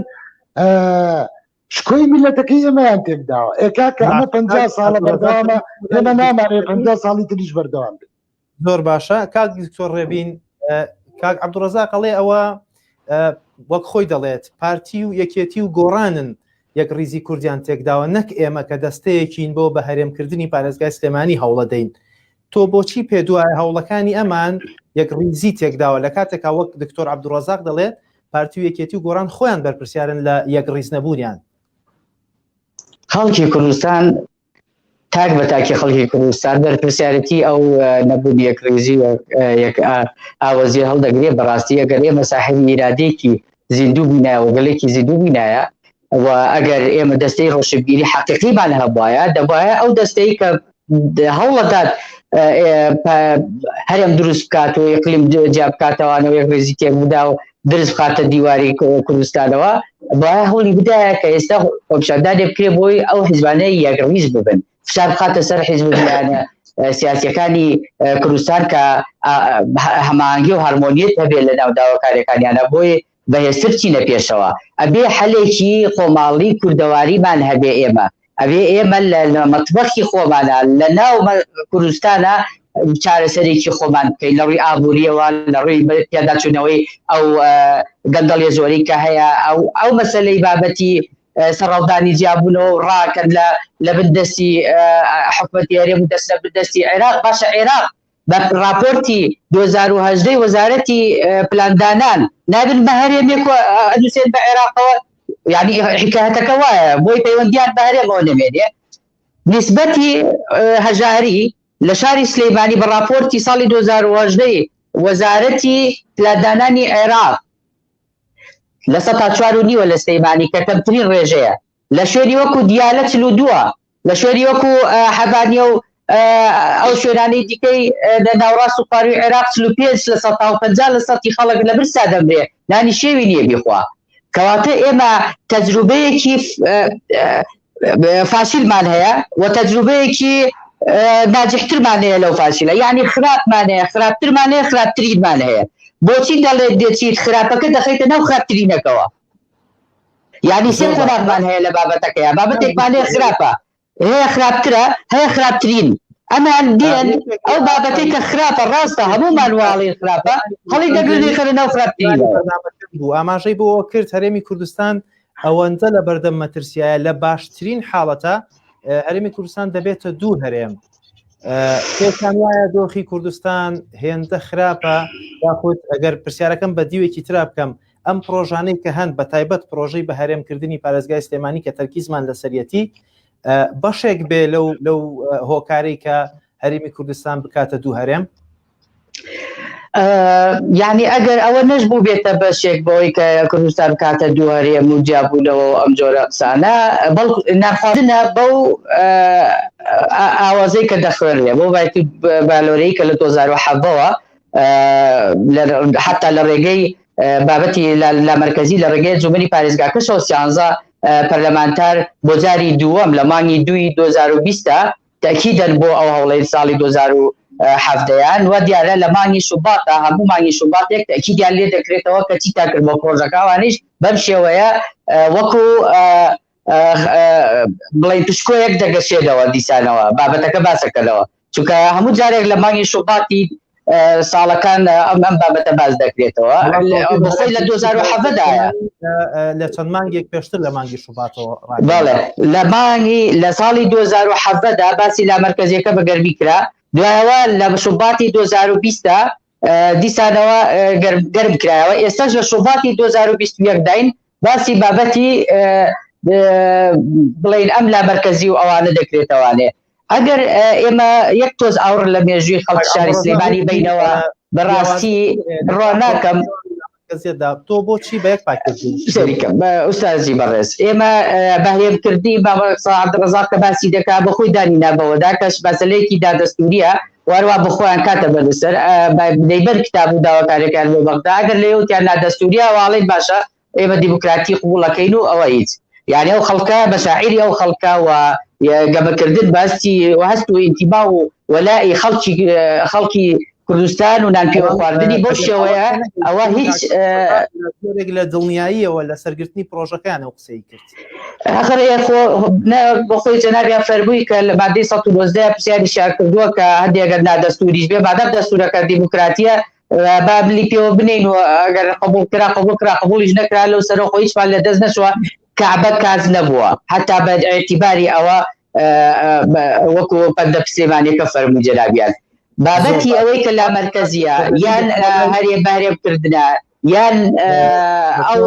شکۆی میلەتەکەی ئێمەیان تێکداوە ئێکا کە ئەمە پ ساڵە بەردەوامە ئێمە نامانێ پ ساڵی تریش بەردەوام بێت
زۆر باشە کاک دکتۆر ڕێبین کاک عەبدوڕەزاق ئەڵێ ئەوە وەک خۆی دەڵێت پارتی و یەکێتی و گۆڕانن یەک ڕیزی کوردیان تێکداوە نەک ئێمە کە دەستەیەکین بۆ بە هەرێمکردنی پارێزگای سلێمانی هەوڵەدەین تۆ بۆچی پێ دوای هەوڵەکانی ئەمان یەک ڕیزی تێکداوە لە کاتێکا وەک دکتۆر عەبدوڕەزاق دەڵێت پارتی و یەکێتی و گۆڕان خۆیان بەرپرسیارن لە یەک ڕیز نەبوونیان.
خەڵکی کوردستان تاک بە تاکی خەڵکی کوردستان بەرپرسیارەتی ئەو نەبوونی یەکڕیزی و یەک ئاوەزی هەڵدەگرێ بەڕاستی ئەگەر ئێمە ساحێبی ئیرادەیەکی زیندوو بووینایە و گەلێکی زیندوو بووینایە و ئەگەر ئێمە دەستەی ڕۆشنبیری حەقیقیمان هەبوایە دەبایە ئەو دەستەی کە هەوڵەدات هەرێم دروست بکات و ئیقلیم جیا بکاتەوانەوە یەکڕیزی تێک بدا و درز بخاتە دیواری کوردستانەوە باە هەوڵی بدایە کە ئێستا خۆپیشاندانێ بکرێ بۆی ئەو حیزبانە یەکڕیز ببن فشار بخاتە سەر حیزب لایەنە. سیاسیەکانی کوردستان کە هەماهەنگی و هارمۆنیەت هەبێت لە ناو داواکاریەکانیانە بۆی بەهێزتر بچینە پێشەوە ئەبێ حەلێکی خۆماڵی کوردەواریمان هەبێ ئێمە ئەبێ ئێمە لە مەتبەخی خۆمانە لە ناو کوردستانە چارەسەرێکی خۆمان بکەین لە ڕووی ئابووریەوە لە ڕووی پیاداچوونەوەی ئەو گەندەڵیە زۆری کە هەیە ئەو ئەو مەسلەی بابەتی سەرهەڵدانی جیابوونەوە و ڕاکەن لە لە بن دەستی حکومەتی هەرێم و دەست لە بن دەستی عێراق باشە عێراق بە راپۆرتی 2018 وەزارەتی پلاندانان نابن بە هەرێمێک ئەنووسێن بە عێراقەوە یعنی حکایەتەکە وایە بۆی پەیوەندیان بە هەرێمەوە نەمێنێ نسبەتی هەژاری لە شاری سلەیمانی بە راپۆرتی ساڵی 2018 وەزارەتی پلاندانانی عێراق 4% نیوە لە سلەیمانی کە کەمترین ڕێژەیە لە شوێنی وەکو دیالە 42 لە شوێنی وەکو حەبانیە و ئەو شوێنانەی دیکەی لە ناوڕاست و خواروی عێراق 45 لە سەتا و 50 لە سەتی خەڵک لە برسا دەمرێ نانی شێوی نییە بیخوا کەواتە ئێمە تەجروبەیەکی فاشیلمان هەیە و تەجروبەیەکی ناجحترمان هەیە لەو فاشیلە یعنی خراپمان هەیە خراپترمان هەیە خراپترینمان هەیە بۆچی دەڵێت دەچیت خراپەکە دەخەیتە ناو خراپترینەکەوە یعنی سێ قۆناغمان هەیە لە بابەتەکەیە بابەتێکمان هەیە خراپە هەیە خراپترە هەیە خراپترین ئەمان دێن ئەو بابەتێک کە خراپە ڕاستە هەموومان واڵی خراپە هەڵی دەگرنی خەرە ناو خراپترین
بوو ئاماژەی بۆ کرد هەرێمی کوردستان ئەوەندە لە بەردەم مەترسیایە لە باشترین حاڵەتە هەرێمی کوردستان دەبێتە دوو هەرێم پێتان وایە دۆخی کوردستان هێندە خراپە یاخود ئەگەر پرسیارەکەم بە دیوێکی ترا بکەم ئەم پرۆژانەی کە هەن بە تایبەت پرۆژەی بە هەرێمکردنی پارێزگای سلێمانی کە تەرکیزمان لەسەریەتی بەشێک بێ لەو لەو هۆکارەی کە هەرێمی کوردستان بکاتە دوو هەرێم
یعنی ئەگەر ئەوە نەش بوو بێتە بەشێک بەوەی کە کوردستان بکاتە دوو هەرێم و جیابوونەوە ئەم جۆرە قسانە بەڵکو ناخواردنە بەو ئاوازەی کە دەخوێنرێ بۆ بایتی بالۆرەی کە لە 2017ەوە حتا لە ڕێگەی بابەتی لامەرکەزی لە ڕێگەی ئەنجومەنی پارێزگاکەشەوە سیانزە پەرلەمانتار بۆ جاری دووەم لە مانگی دووی 2020 تەئکیدەن بۆ ئەو هەوڵەی ساڵی 2017 یان و دیارە لە مانگی شوباتا هەموو مانگی شوباتێک تەئکیدیان لێ دەکرێتەوە کە چیتان کرد بۆ پرۆژەکە ئەوانیش بەم شێوەیە وەکو بڵێن پشکۆیەک دەگەشێنەوە دیسانەوە بابەتەکە باسەکەنەوە چونکە هەموو جارێک لە مانگی شوباتی ساڵەکان ئەم ئەم بابەتە باس دەکرێتەوە بەخۆی لە 2017 دایە
لە چەند مانگێک پێشتر لە مانگی شوباتەوە
بەڵێ لە مانگی لە ساڵی 2017 دا باسی لامەرکەزیەکە بە گەرمی کرا دوایەوە لە شوباتی 2020 دا دیسانەوە گەرم کرایەوە ئێستاش لە شوباتی 2021 داین باسی بابەتی بڵین ئەم لامەرکەزی و ئەوانە دەکرێتەوانێ ئەگەر ئێمە یەک تۆز ئاوڕ لە مێژووی خەڵکی شاری سلێمانی بینەوە بەڕاستی بڕوا ناکەم
تۆ بۆچی بە یەک پاکێج
سەریکەم ئوستازی بەڕێز ئێمە بەهرێمکردنی عەبدولڕەزاق کە باسی دەکا بە خۆی دانی نابەوەدا کەش مەسەلەیەکی دادەستوریە واروا بە خۆیان کاتە بەردەسەر دەیبەر کتاب و داواکاریەکان بۆ بەغدا ئەگەر لێوتیان نادەستوریە واڵێن باشە ئێمە دیموکراتی قبوڵەکەین و ئەوە هیچ یعنی ئەو خەڵکە مەشاعیری ئەو خەڵکە و گەمەکردن باستی و هەست و ئینتیما و وەلائی خەڵکی خەڵکی کوردستان و نان پێوە خواردنی بەو شێوەیە ئەوە هیچ
جۆرێک لە دڵنیاییەوە لە سەرگرتنی پرۆژەکەیان ئەو قسەی کرد
ئەخر خۆ بۆ خۆی جەنابیان فەرمووی کە لە مادەی 119 پرسیاریشیان کردووە کە هەندێک ئەگەر نادەستوریش بێ مادام دەستورەکە دیموکراتیە با ملی پێوە بنین و ئەگەر قبول کرا قبول کرا قبولیش نەکرا لەو سەرۆ خۆ هیچمان لە دەست نەچووە کەعبە کاس نەبووە هەتا بە ئیعتیباری ئەوە وەکو پەندە سلێمانیەکە فەرموو جەنابیان بابەتی ئەوەی کە لا مەرکەزیە یان هەرێ بەهرێم کردنە یان ئەو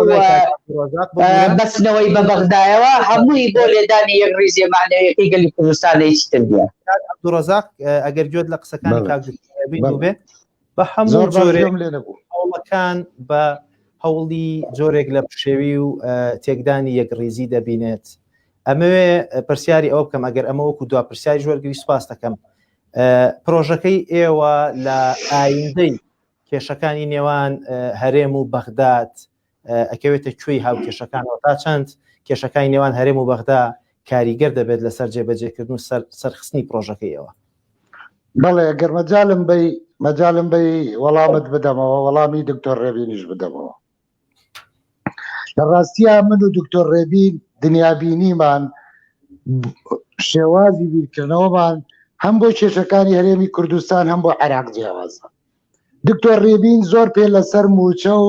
بەستنەوەی بە بەغدایەوە هەمووی بۆ لێدانی یەک ڕیزیە معنەویەکەی گەلی کوردستان هیچ تر نییە.
عەبدولڕەزاق ئەگەر گوێت لە قسەکانی کاک دکتۆر بێت بە هەموو جۆرێک هەوڵەکان بە هەوڵی جۆرێک لە پشێوی و تێکدانی یەکڕیزی دەبینێت ئەمەوێ پرسیاری ئەوە بکەم ئەگەر ئەمە وەکو دو پرسیاری وەرگری سوپاس دەکەم پرۆژەکەی ئێوە لە ئایندەی کێشەکانی نێوان هەرێم و بەغداد ئەکەوێتە کوێی هاوکێشەکانەوە تا چەند کێشەکانی نێوان هەرێم و بەغدا کاریگەر دەبێت لەسەر جێبەجێکردن و سەرخستنی پرۆژەکەیەوە؟
بەڵێ گەر مەجالم بەی مەجالم بەی وەڵامت بدەمەوە وەڵامی دکتۆر ڕێبینیش بدەمەوە لە ڕاستیە من و دکتۆر ڕێبین دنیابینیمان شێوازی بیرکردنەوەمان هەم بۆ کێشەکانی هەرێمی کوردستان هەم بۆ عێراق جیاوازە دکتۆر ڕێبین زۆر پێ لەسەر موچە و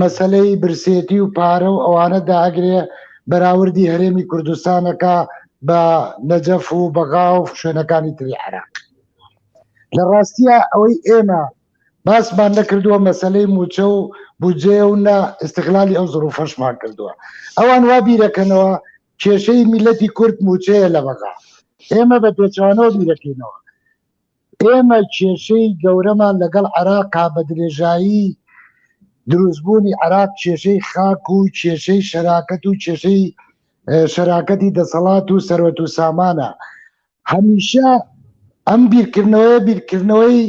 مەسلەی برسێتی و پارە و ئەوانە داگرێ بەراوردی هەرێمی کوردستانەکە بە نەجەف و بەغا و شوێنەکانی تری عێراق لە ڕاستیە ئەوەی ئێمە باسمان نەکردووە مەسلەی موچە و بودجەیە و نە استغلالی ئەو زروفەشمان کردووە ئەوان وا بیرەکەنەوە کێشەی میلەتی کورد موچەیە لە بەغا ئێمە بە پێچوانەوە بیرەکەینەوە ئێمە کێشەی گەورەمان لەگەڵ عێراقا بە درێژایی دروستبوونی عێراق کێشەی خاک و کێشەی شەراکەت و کێشەی شەراکەتی دەسەڵات و سەروەت و سامانە هەمیشە ئەم بیرکردنەوەیە بیرکردنەوەی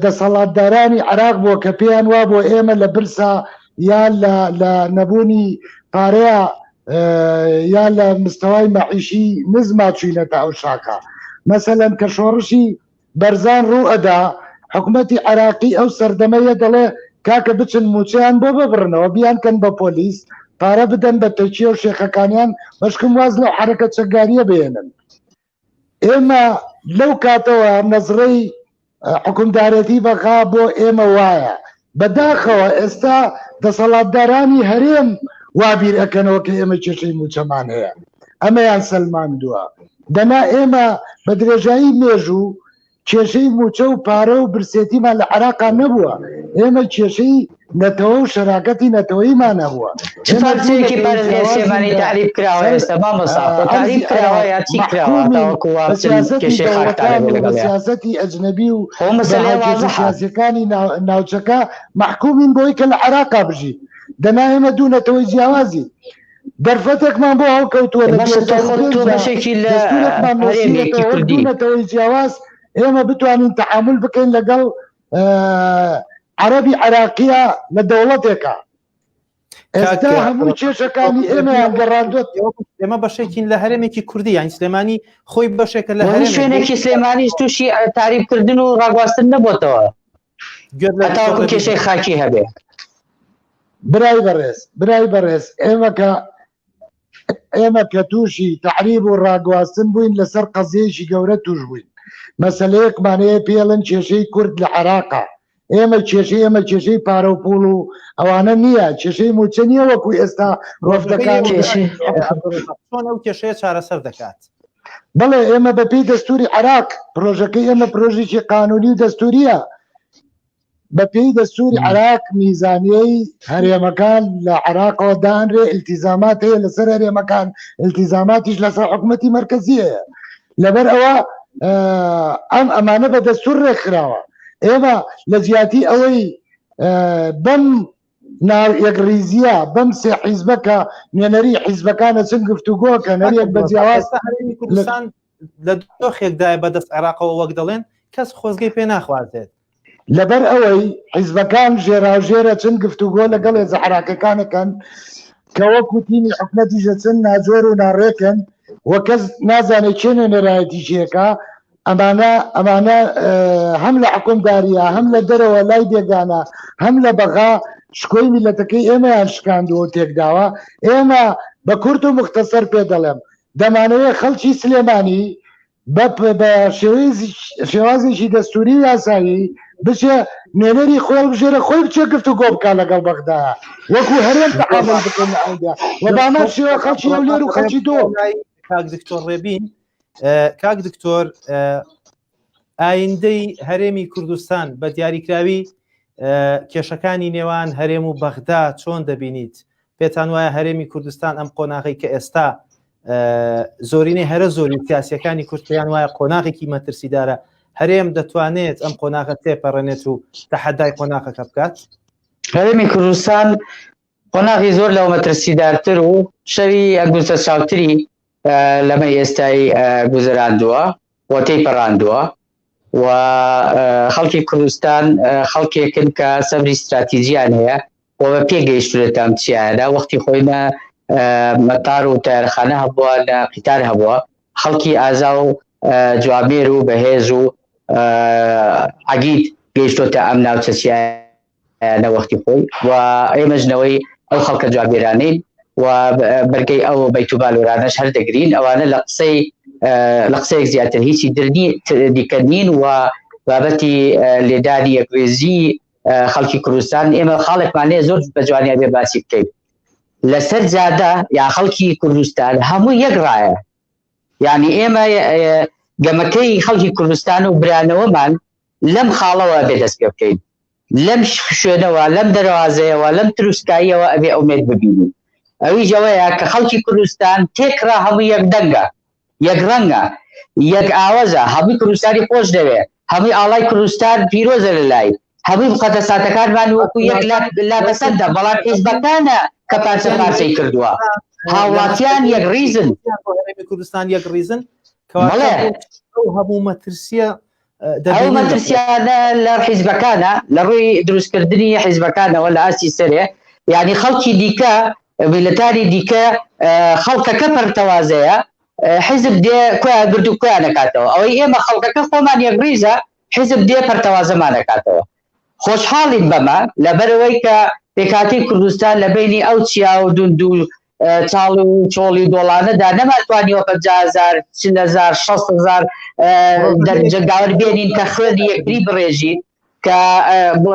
دەسەڵاتدارانی عراق بووە کە پێیان وا بۆ ئێمە لە برسا یا لە نەبوونی پارەیە یا لە مستەوای مەعیشی نزما چوینەتە ئەو شاخە مەسەلەن کە شۆڕشی بەرزان ڕوو ئەدا حکومەتی عراقی ئەو سەردەمەیە دەڵێ کاکە بچن موچەیان بۆ ببڕنەوە بیان کەن بە پۆلیس پارە بدەن بە تەکیە و شێخەکانیان بەشکم واز لەو حرەکە چەکداریە بێنن ئێمە لەو کاتەوە نەزڕەی حکومدارێتی بەغا بۆ ئێمە وایە بەداخەوە ئێستا دەسەڵاتدارانی هەرێم وا بیر ئەکەنەوە کە ئێمە کێشەی موچەمان هەیە ئەمەیان سەلماندووە دەنا ئێمە بە درێژایی مێژوو کێشەی مووچە و پارە و برسێتیمان لە عێراقا نەبووە، ئێمە کێشەی نەتەوە و شەراکەتی نەتەوەییمان هەبووە.
چ پارچەیەکی پارێزگای سلێمانی تەعریب کراوە ئێستا مامۆستا؟ خۆ تەعریب کراوە یا چی کراوە تاوەکو وا بچن کێشەی خاکتان هەبێ
لەگەڵیان؟ بە سیاسەتی ئەجنەبی و خۆ مەسەلەیە وازحە. سیاسیەکانی ناوچەکە مەحکومین بەوەی کە لە عێراقا بژین، دەنا ئێمە دوو نەتەوەی جیاوازین. دەرفەتێکمان بۆ هەڵکەوتووە لە
باشە تۆ خۆت تۆ بەشێکی لە
دەستورێکمان
هەرێمێکی
نووسیوەتەوە وەک
کوردی
دوو نەتەوەی جیاواز ئێمە بتوانین تەعامول بکەین لەگەڵ عەرەبی عێراقیە لە دەوڵەتێکا ئێستا هەموو کێشەکانی ئێمەیان گەڕاندووە
ئێمە بەشێکین لە هەرێمێکی کوردی یان سلێمانی خۆی بەشێکە لە
هەرێم شوێنێکی سلێمانیش تووشی تاریبکردن و ڕاگواستن نەبۆتەوە هەتاوەکو کێشەی خاکی هەبێ.
برای بەڕێز برای بەڕێز ئێمە کە ئێمە کە تووشی تەعریب و ڕاگواستن بووین لەسەر قەزیەیەکی گەورە توش بووین مەسەلەیەکمان هەیە پێڵن کێشەی کورد لە عێراقا ئێمە کێشەی ئێمە کێشەی پارە و پوڵ و ئەوانە نییە کێشەی موچە نییە وەکو ئێستا وەفدەکان
چۆن ئەو کێشەیە چارەسەر دەکات؟
بەڵێ ئێمە بەپێی دەستوری عێراق پرۆژەکەی ئێمە پرۆژێکی قانونی و دەستوریە بەپێی دەستوری عێراق میزانیەی هەرێمەکان لە عێراقەوە دانرێ التیزامات هەیە لەسەر هەرێمەکان التیزاماتیش لەسەر حکوومەتی مرکزی هەیە لەبەر ئەوە ئەم ئەمانە بە دەستور ڕێکخراوە ئێمە لە جیاتی ئەوەی بەم ناو یەکڕیزییە بەم سێ حیزبە کە نوێنەری حیزبەکان ئەچن گفتوگۆ کەن هەریەک بە جیاواز
ئێستا هەرێمی کوردستان لە دۆخێکدایە بەدەست عێراقەوە وەک دەڵێن کەس خۆزگەی پێ ناخوازێت.
لەبەر ئەوەی حیزبەکان ژێراوژێر ئەچن گفتوگۆ لەگەڵ هێزە عێراقیەکان ئەکەن کە وەکو تیمی حکومەتیش ئەچن ناجۆر و ناڕێکن و کەس نازانێت کێ نوێنەرایەتی کێ ئەکا ئەمانە ئەمانە هەم لە حکومداریە هەم لە دەرەوە لای بێگانە هەم لە بەغا شکۆی میلەتەکەی ئێمەیان شکاندووە و تێکداوە ئێمە بە کورت و مختصر پێ دەڵێم دەمانەوێت خەڵکی سلێمانی بە بە شێوازێکی دەستوری و یاسایی بچێ نوێنەری خۆی بژێرە خۆی بچێ گفت و گۆ بکا لەگەڵ بەغدا وەکو هەرێم تەعامل بکەن لە ئەودا و بامان شێوە خەڵکی هەولێر و خەڵکی دۆ
کاک دکتۆر ڕێبین کاک دکتۆر ئایندەی هەرێمی کوردستان بە دیاریکراوی کێشەکانی نێوان هەرێم و بەغدا چۆن دەبینیت پێتان وایە هەرێمی کوردستان ئەم قۆناغی کە ئێستا زۆرینەی هەرە زۆری سیاسەکانی کوردیان وایە قۆناغێکی مەترسیدارە هەرێم دەتوانێت ئەم قۆناغە تێپەڕێنێت و تەحەدای قۆناغەکە بکات
هەرێمی کوردستان قۆناغی زۆر لەوە مەترسیدارتر و شەوی ئەنگوستەچاوتری لەمە ئێستای گوزەراندووە و تێیپەڕاندووە و خەڵکی کوردستان خەڵکێکن کە سەبری ستراتیجیان هەیە و بە پێ گەیشتونەتە ئەم چیایەدا وەختی خۆی نە مەتار و تایرخانە هەبووە نە قیتار هەبووە خەڵکی ئازا و جوامێر و بەهێز و عەگید گەیشتۆتە ئەم ناوچە چیایانە وەختی خۆی و ئێمەش نەوەی ئەو خەڵکە جوابێرانەین و بەرگەی ئەو بەیت و بالۆرانەش هەر دەگرین ئەوانە لە قسەی لە قسەیەک زیاتر هیچی درنی دیکە نین و بابەتی لێدانی یەکڕیزی خەڵکی کوردستان ئێمە خاڵێکمان لێ زۆر بە جوانی بێ باسی بکەین لەسەر جادە یا خەڵکی کوردستان هەموو یەک ڕایە یعنی ئێمە گەمەکەی خەڵکی کوردستان و برانەوەمان لەم خاڵەوە بێ دەست پێ بکەین لەم شوێنەوە لەم دەروازەیەوە لەم تروسکاییەوە ئەبێ ئومێد ببینین ئەویش ئەوەیە کە خەڵکی کوردستان تێکڕا هەموو یەک دەنگە یەک ڕەنگە یەک ئاوەزە هەمووی کوردستانی خۆش دەوێ هەمووی ئاڵای کوردستان پیرۆزە لە لای هەمووی مقەدەساتەکانمان وەکو یەک لا پەسەندە بەڵام حیزبەکانە کە پارچە پارچەی کردووە هاوڵاتیان یەک ڕیزن
کوردستان یەک ڕیزن کەواتە هەموو مەترسیە
ئەو مەترسیانە لە حیزبەکانە لە ڕووی دروستکردنی حیزبەکانەوە لە ئاستی سەرێ یعنی خەڵکی دیکە میلەتانی دیکە خەڵکەکە پەرتەوازەیە حیزب دێ کۆیان گرت و کۆیان نەکاتەوە ئەوەی ئێمە خەڵکەکە خۆمان یەکڕیزە حیزب دێ پەرتەوازەمان دەکاتەوە. خۆشحاڵین بەمە، لەبەرئەوەی کە پێکهاتەی کوردستان لە بەینی ئەو چیا و دوند و چاڵ و چۆڵی و دۆڵانەدا نەمانتوانیوە 50 هەزار، 40 هەزار، 60 هەزار جەنگاوەر بێنین کە خوێنی یەکتری بڕێژین، کە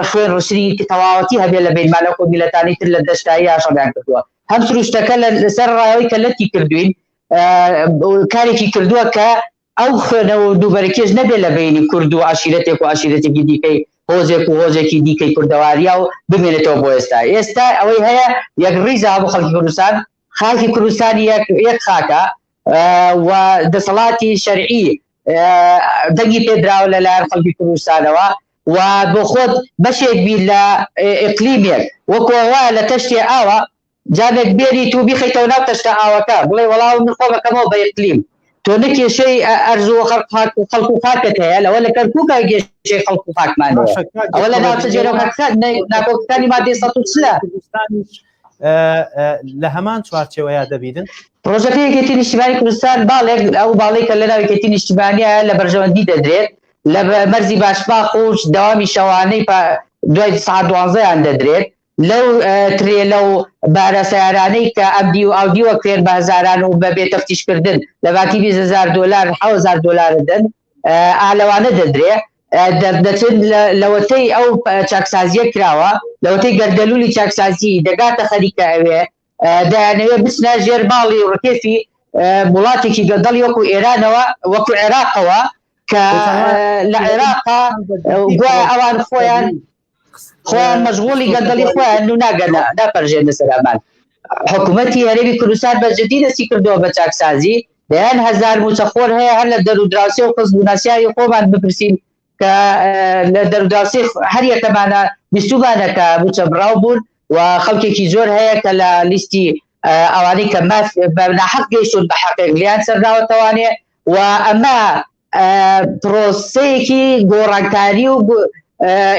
خوێن ڕشتنی تەواوەتی هەبێ لە بەینمان وەکو میللەتانی تر لە دەشتاییە شەڕیان کردووە. هەم سروشتەکە لەسەر ڕایەوەی کە لەتی کردووین کارێکی کردووە کە ئەو خوێنە و دووبەرەکیەش نەبێ لە بەینی کورد و عەشیرەتێک و عەشیرەتێکی دیکەی هۆزێک و هۆزێکی دیکەی کوردەواریا و بمێنێتەوە بۆ ئێستا. ئێستا ئەوەی هەیە یەکڕیزە هەموو خەڵکی کوردستان، خاکی کوردستان یەک یەک خاکە و دەسەڵاتی شەرعی دەنگی پێدراوە لەلایەن خەڵکی کوردستانەوە و بۆ خۆت بەشێک بی لە ئیقلیمێک وەکو وایە لە تەشتێ ئاوە جامێک بێنیت و بیخەیتەوە ناو تەشتە ئاوەکە بڵێ وەڵا من خۆم ئەکەمەوە بە ئیقلیم تۆ نە کێشەی ئەرز و خەڵک و خەڵک و خاکت هەیە لەوە لە کەرکووکە کێشەی خەڵک و خاکمان هەیە
باشە کاک
ئەوە لە
دکتۆر
ناوچە
ڕێبین
جێنۆکەکان ناکۆکەکانی مادەی 140
کوردستانیش لە هەمان چوارچێوەیە دەبینن
پرۆژەکەی یەکێتی نیشتیمانی کوردستان باڵێک ئەو باڵەی کە لەناو یەکێتی نیشتیمانیە لە بەرژەوەندی دەدرێت لە مەرزی باشماخ و دەوامی شەوانەی دوای سەعات دوانزەیان دەدرێت لەو ترێلە و بارە سەیارانەی کە ئەمدی و ئاودیوە کرێن بە هەزاران و بە بێ تەفتیش کردن لە باتی 20 هەزار دۆلار 7000 دۆلار دەن ئا لەوانە دەدرێ دەچن لەوەتەی ئەو چاکسازیە کراوە لەوەتەی گەردەلولی چاکسازی دەگاتە خەریکە ئەوێ دەیانەوێ بچنە ژێر باڵی ڕکێفی وڵاتێکی گەندەڵی وەکو ئێرانەوە وەکو عێراقەوە کە لە عێراقا گوایە ئەوان خۆیان خۆیان مەشغوڵی گەندەڵی خۆیان و ناگەنە ناپەرژێنە سەر ئەمان. حکوومەتی هەرێمی کوردستان بە جدی دەستی کردووە بە چاکسازی، دەیان هەزار مووچەخۆر هەیە هەر لە دەرودراوسێ و خزم و ناسیاوی خۆمان بپرسین کە لە دەرودراوسێ هەر یەکەمانە بیستوومانە کە مووچە بڕاو بوون و خەڵکێکی زۆر هەیە کە لە لیستی ئەوانەی کە ماف بە ناحەق گەیشتوون بە حەقێک لێیان سەرناوەتەوانێ و ئەمە پرۆسەیەکی گۆڕانکاری و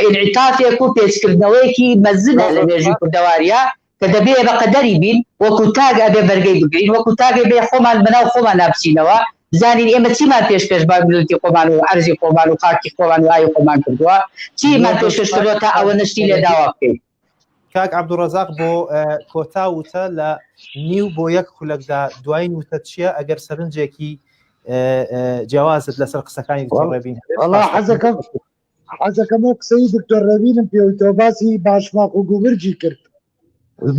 ئینعیتافێک و پێچکردنەوەیەکی مەزنە لە مێژووی کوردەواریا کە دەبێ بە قەدەری بین وەکو تاک ئەبێ بەرگەی بگرین وەکو تاک ئەبێ خۆمان بەناو خۆمان نابچینەوە بزانین ئێمە چیمان پێشکەش بە میللەتی خۆمان و عەرزی خۆمان و خاکی خۆمان و ئاوی خۆمان کردووە چیمان پێشکەش کردووە تا ئەوە نەشتی لێ داوا بکەین.
کاک عەبدولڕەزاق بۆ کۆتا وتە لە نیو بۆ یەک خولەکدا دوایین وتە چییە ئەگەر سەرنجێکی جیاوازت لەسەر قسەکانی دکتۆر ڕێبین
وەڵا حەزەکەم حەزەکەم ئەو قسەی دکتۆر ڕێبینم پێوتەوە باسی باشماق و گومرگی کرد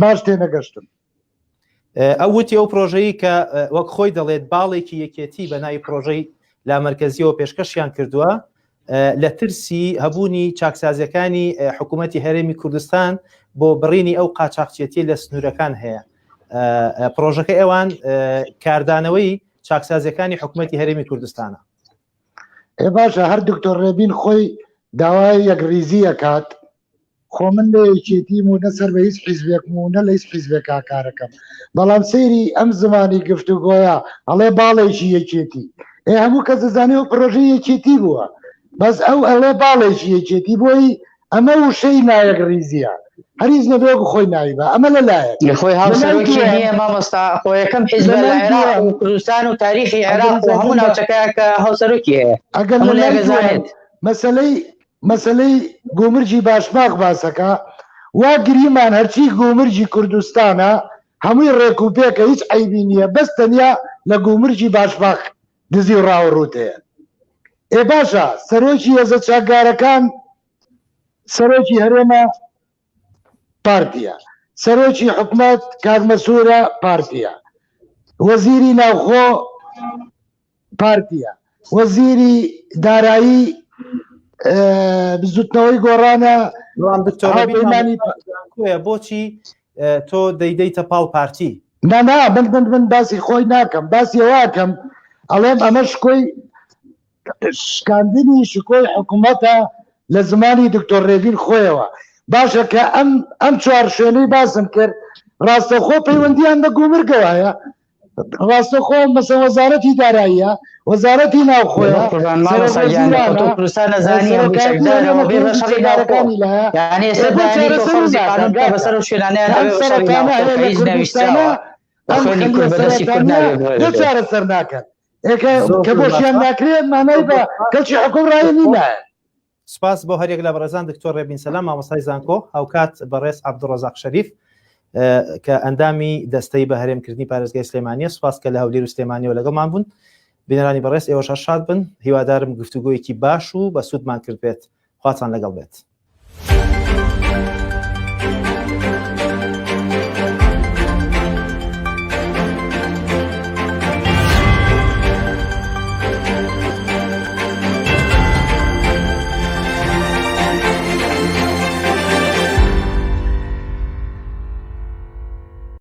باش تێنەگەشتم
ئەو وتی ئەو پرۆژەی کە وەک خۆی دەڵێت باڵێکی یەکێتی بە ناوی پرۆژەی لامەرکەزیەوە پێشکەشیان کردووە لە ترسی هەبوونی چاکسازیەکانی حکوومەتی هەرێمی کوردستان بۆ بڕینی ئەو قاچاقچێتی لە سنوورەکان هەیە پرۆژەکە ئەوان کاردانەوەی چاکسازیەکانی حکوومەتی هەرێمی کوردستانە
ئێ باشە هەر دکتۆر ڕێبین خۆی داوای یەکڕیزی ئەکات خۆ من لە یەکێتیم و نە سەر بە هیچ حیزبێکم و نە لە هیچ حیزبێکا کارەکەم بەڵام سەیری ئەم زمانی گفتوگۆیە ئەڵێ باڵێکی یەکێتی ئێ هەموو کەس دەزانێ ئەو پرۆژەی یەکێتی بووە بەس ئەو ئەڵێ باڵێکی یەکێتی بۆی ئەمە وشەی نایەکڕیزیە هەریز نەبێ وەکو خۆی ناوی بە ئەمە لەلایەک
خۆی هاوسەرۆکی نییە مامۆستا خۆ یەکەم حیزبە لە عێراق و کوردستان و تاریخی عێراق و هەموو ناوچەکە کە هاوسەرۆکی هەیە
ئەگەر
هەموو
لەلای
لایەک
دووەم
دەزانێت.
مەسەلەی مەسەلەی گومرگی باشماخ باسەکە وا گریمان هەرچی گومرگی کوردستانە هەمووی ڕێک و پێکە هیچ عەیبی نییە بەس تەنیا لە گومرگی باشماخ دزی و ڕاوەڕووت هەیە ئێ باشە سەرۆکی هێزە چاکگارەکان سەرۆکی هەرێمە پارتیە سەرۆکی حکومەت کاک مەسورە پارتیە وەزیری ناوخۆ پارتیە وەزیری دارایی بزوتنەوەی گۆڕانە
بەڵام دکتۆر هاوپەیمانی بۆچی تۆ دەیدەیتە پاڵ پارتی؟
نا نا من من من باسی خۆی ناکەم باسی ئەوەکەم ئەڵێم ئەمە شکۆی شکاندنی شکۆی حکوومەتە لە زمانی دکتۆر ڕێبین خۆیەوە باشە کە ئەم ئەم چوار شوێنەی باسم کرد ڕاستەخۆ پەیوەندیان بە گومرگەوە هەیە ڕاستەخۆ مەسە وەزارەتی داراییە وەزارەتی ناوخۆیە چارەسەر ناکەن کە بۆشیان ناکرێت مانای بە کەچی حکومڕایی نییە.
سپاس بۆ هەریەک لە بەڕێزان دکتۆر ڕێبین سەلام مامۆستای زانکۆ هاوکات بەڕێز عەبدوڕەزاق شەریف کە ئەندامی دەستەی بە هەرێمکردنی پارێزگای سلێمانیە سپاس کە لە هەولێر و سلێمانیەوە لەگەڵمان بوون بینەرانی بەڕێز ئێوەش هەر شاد بن هیوادارم گفتوگۆیەکی باش و بە سوودمان کرد بێت خواتان لەگەڵ بێت.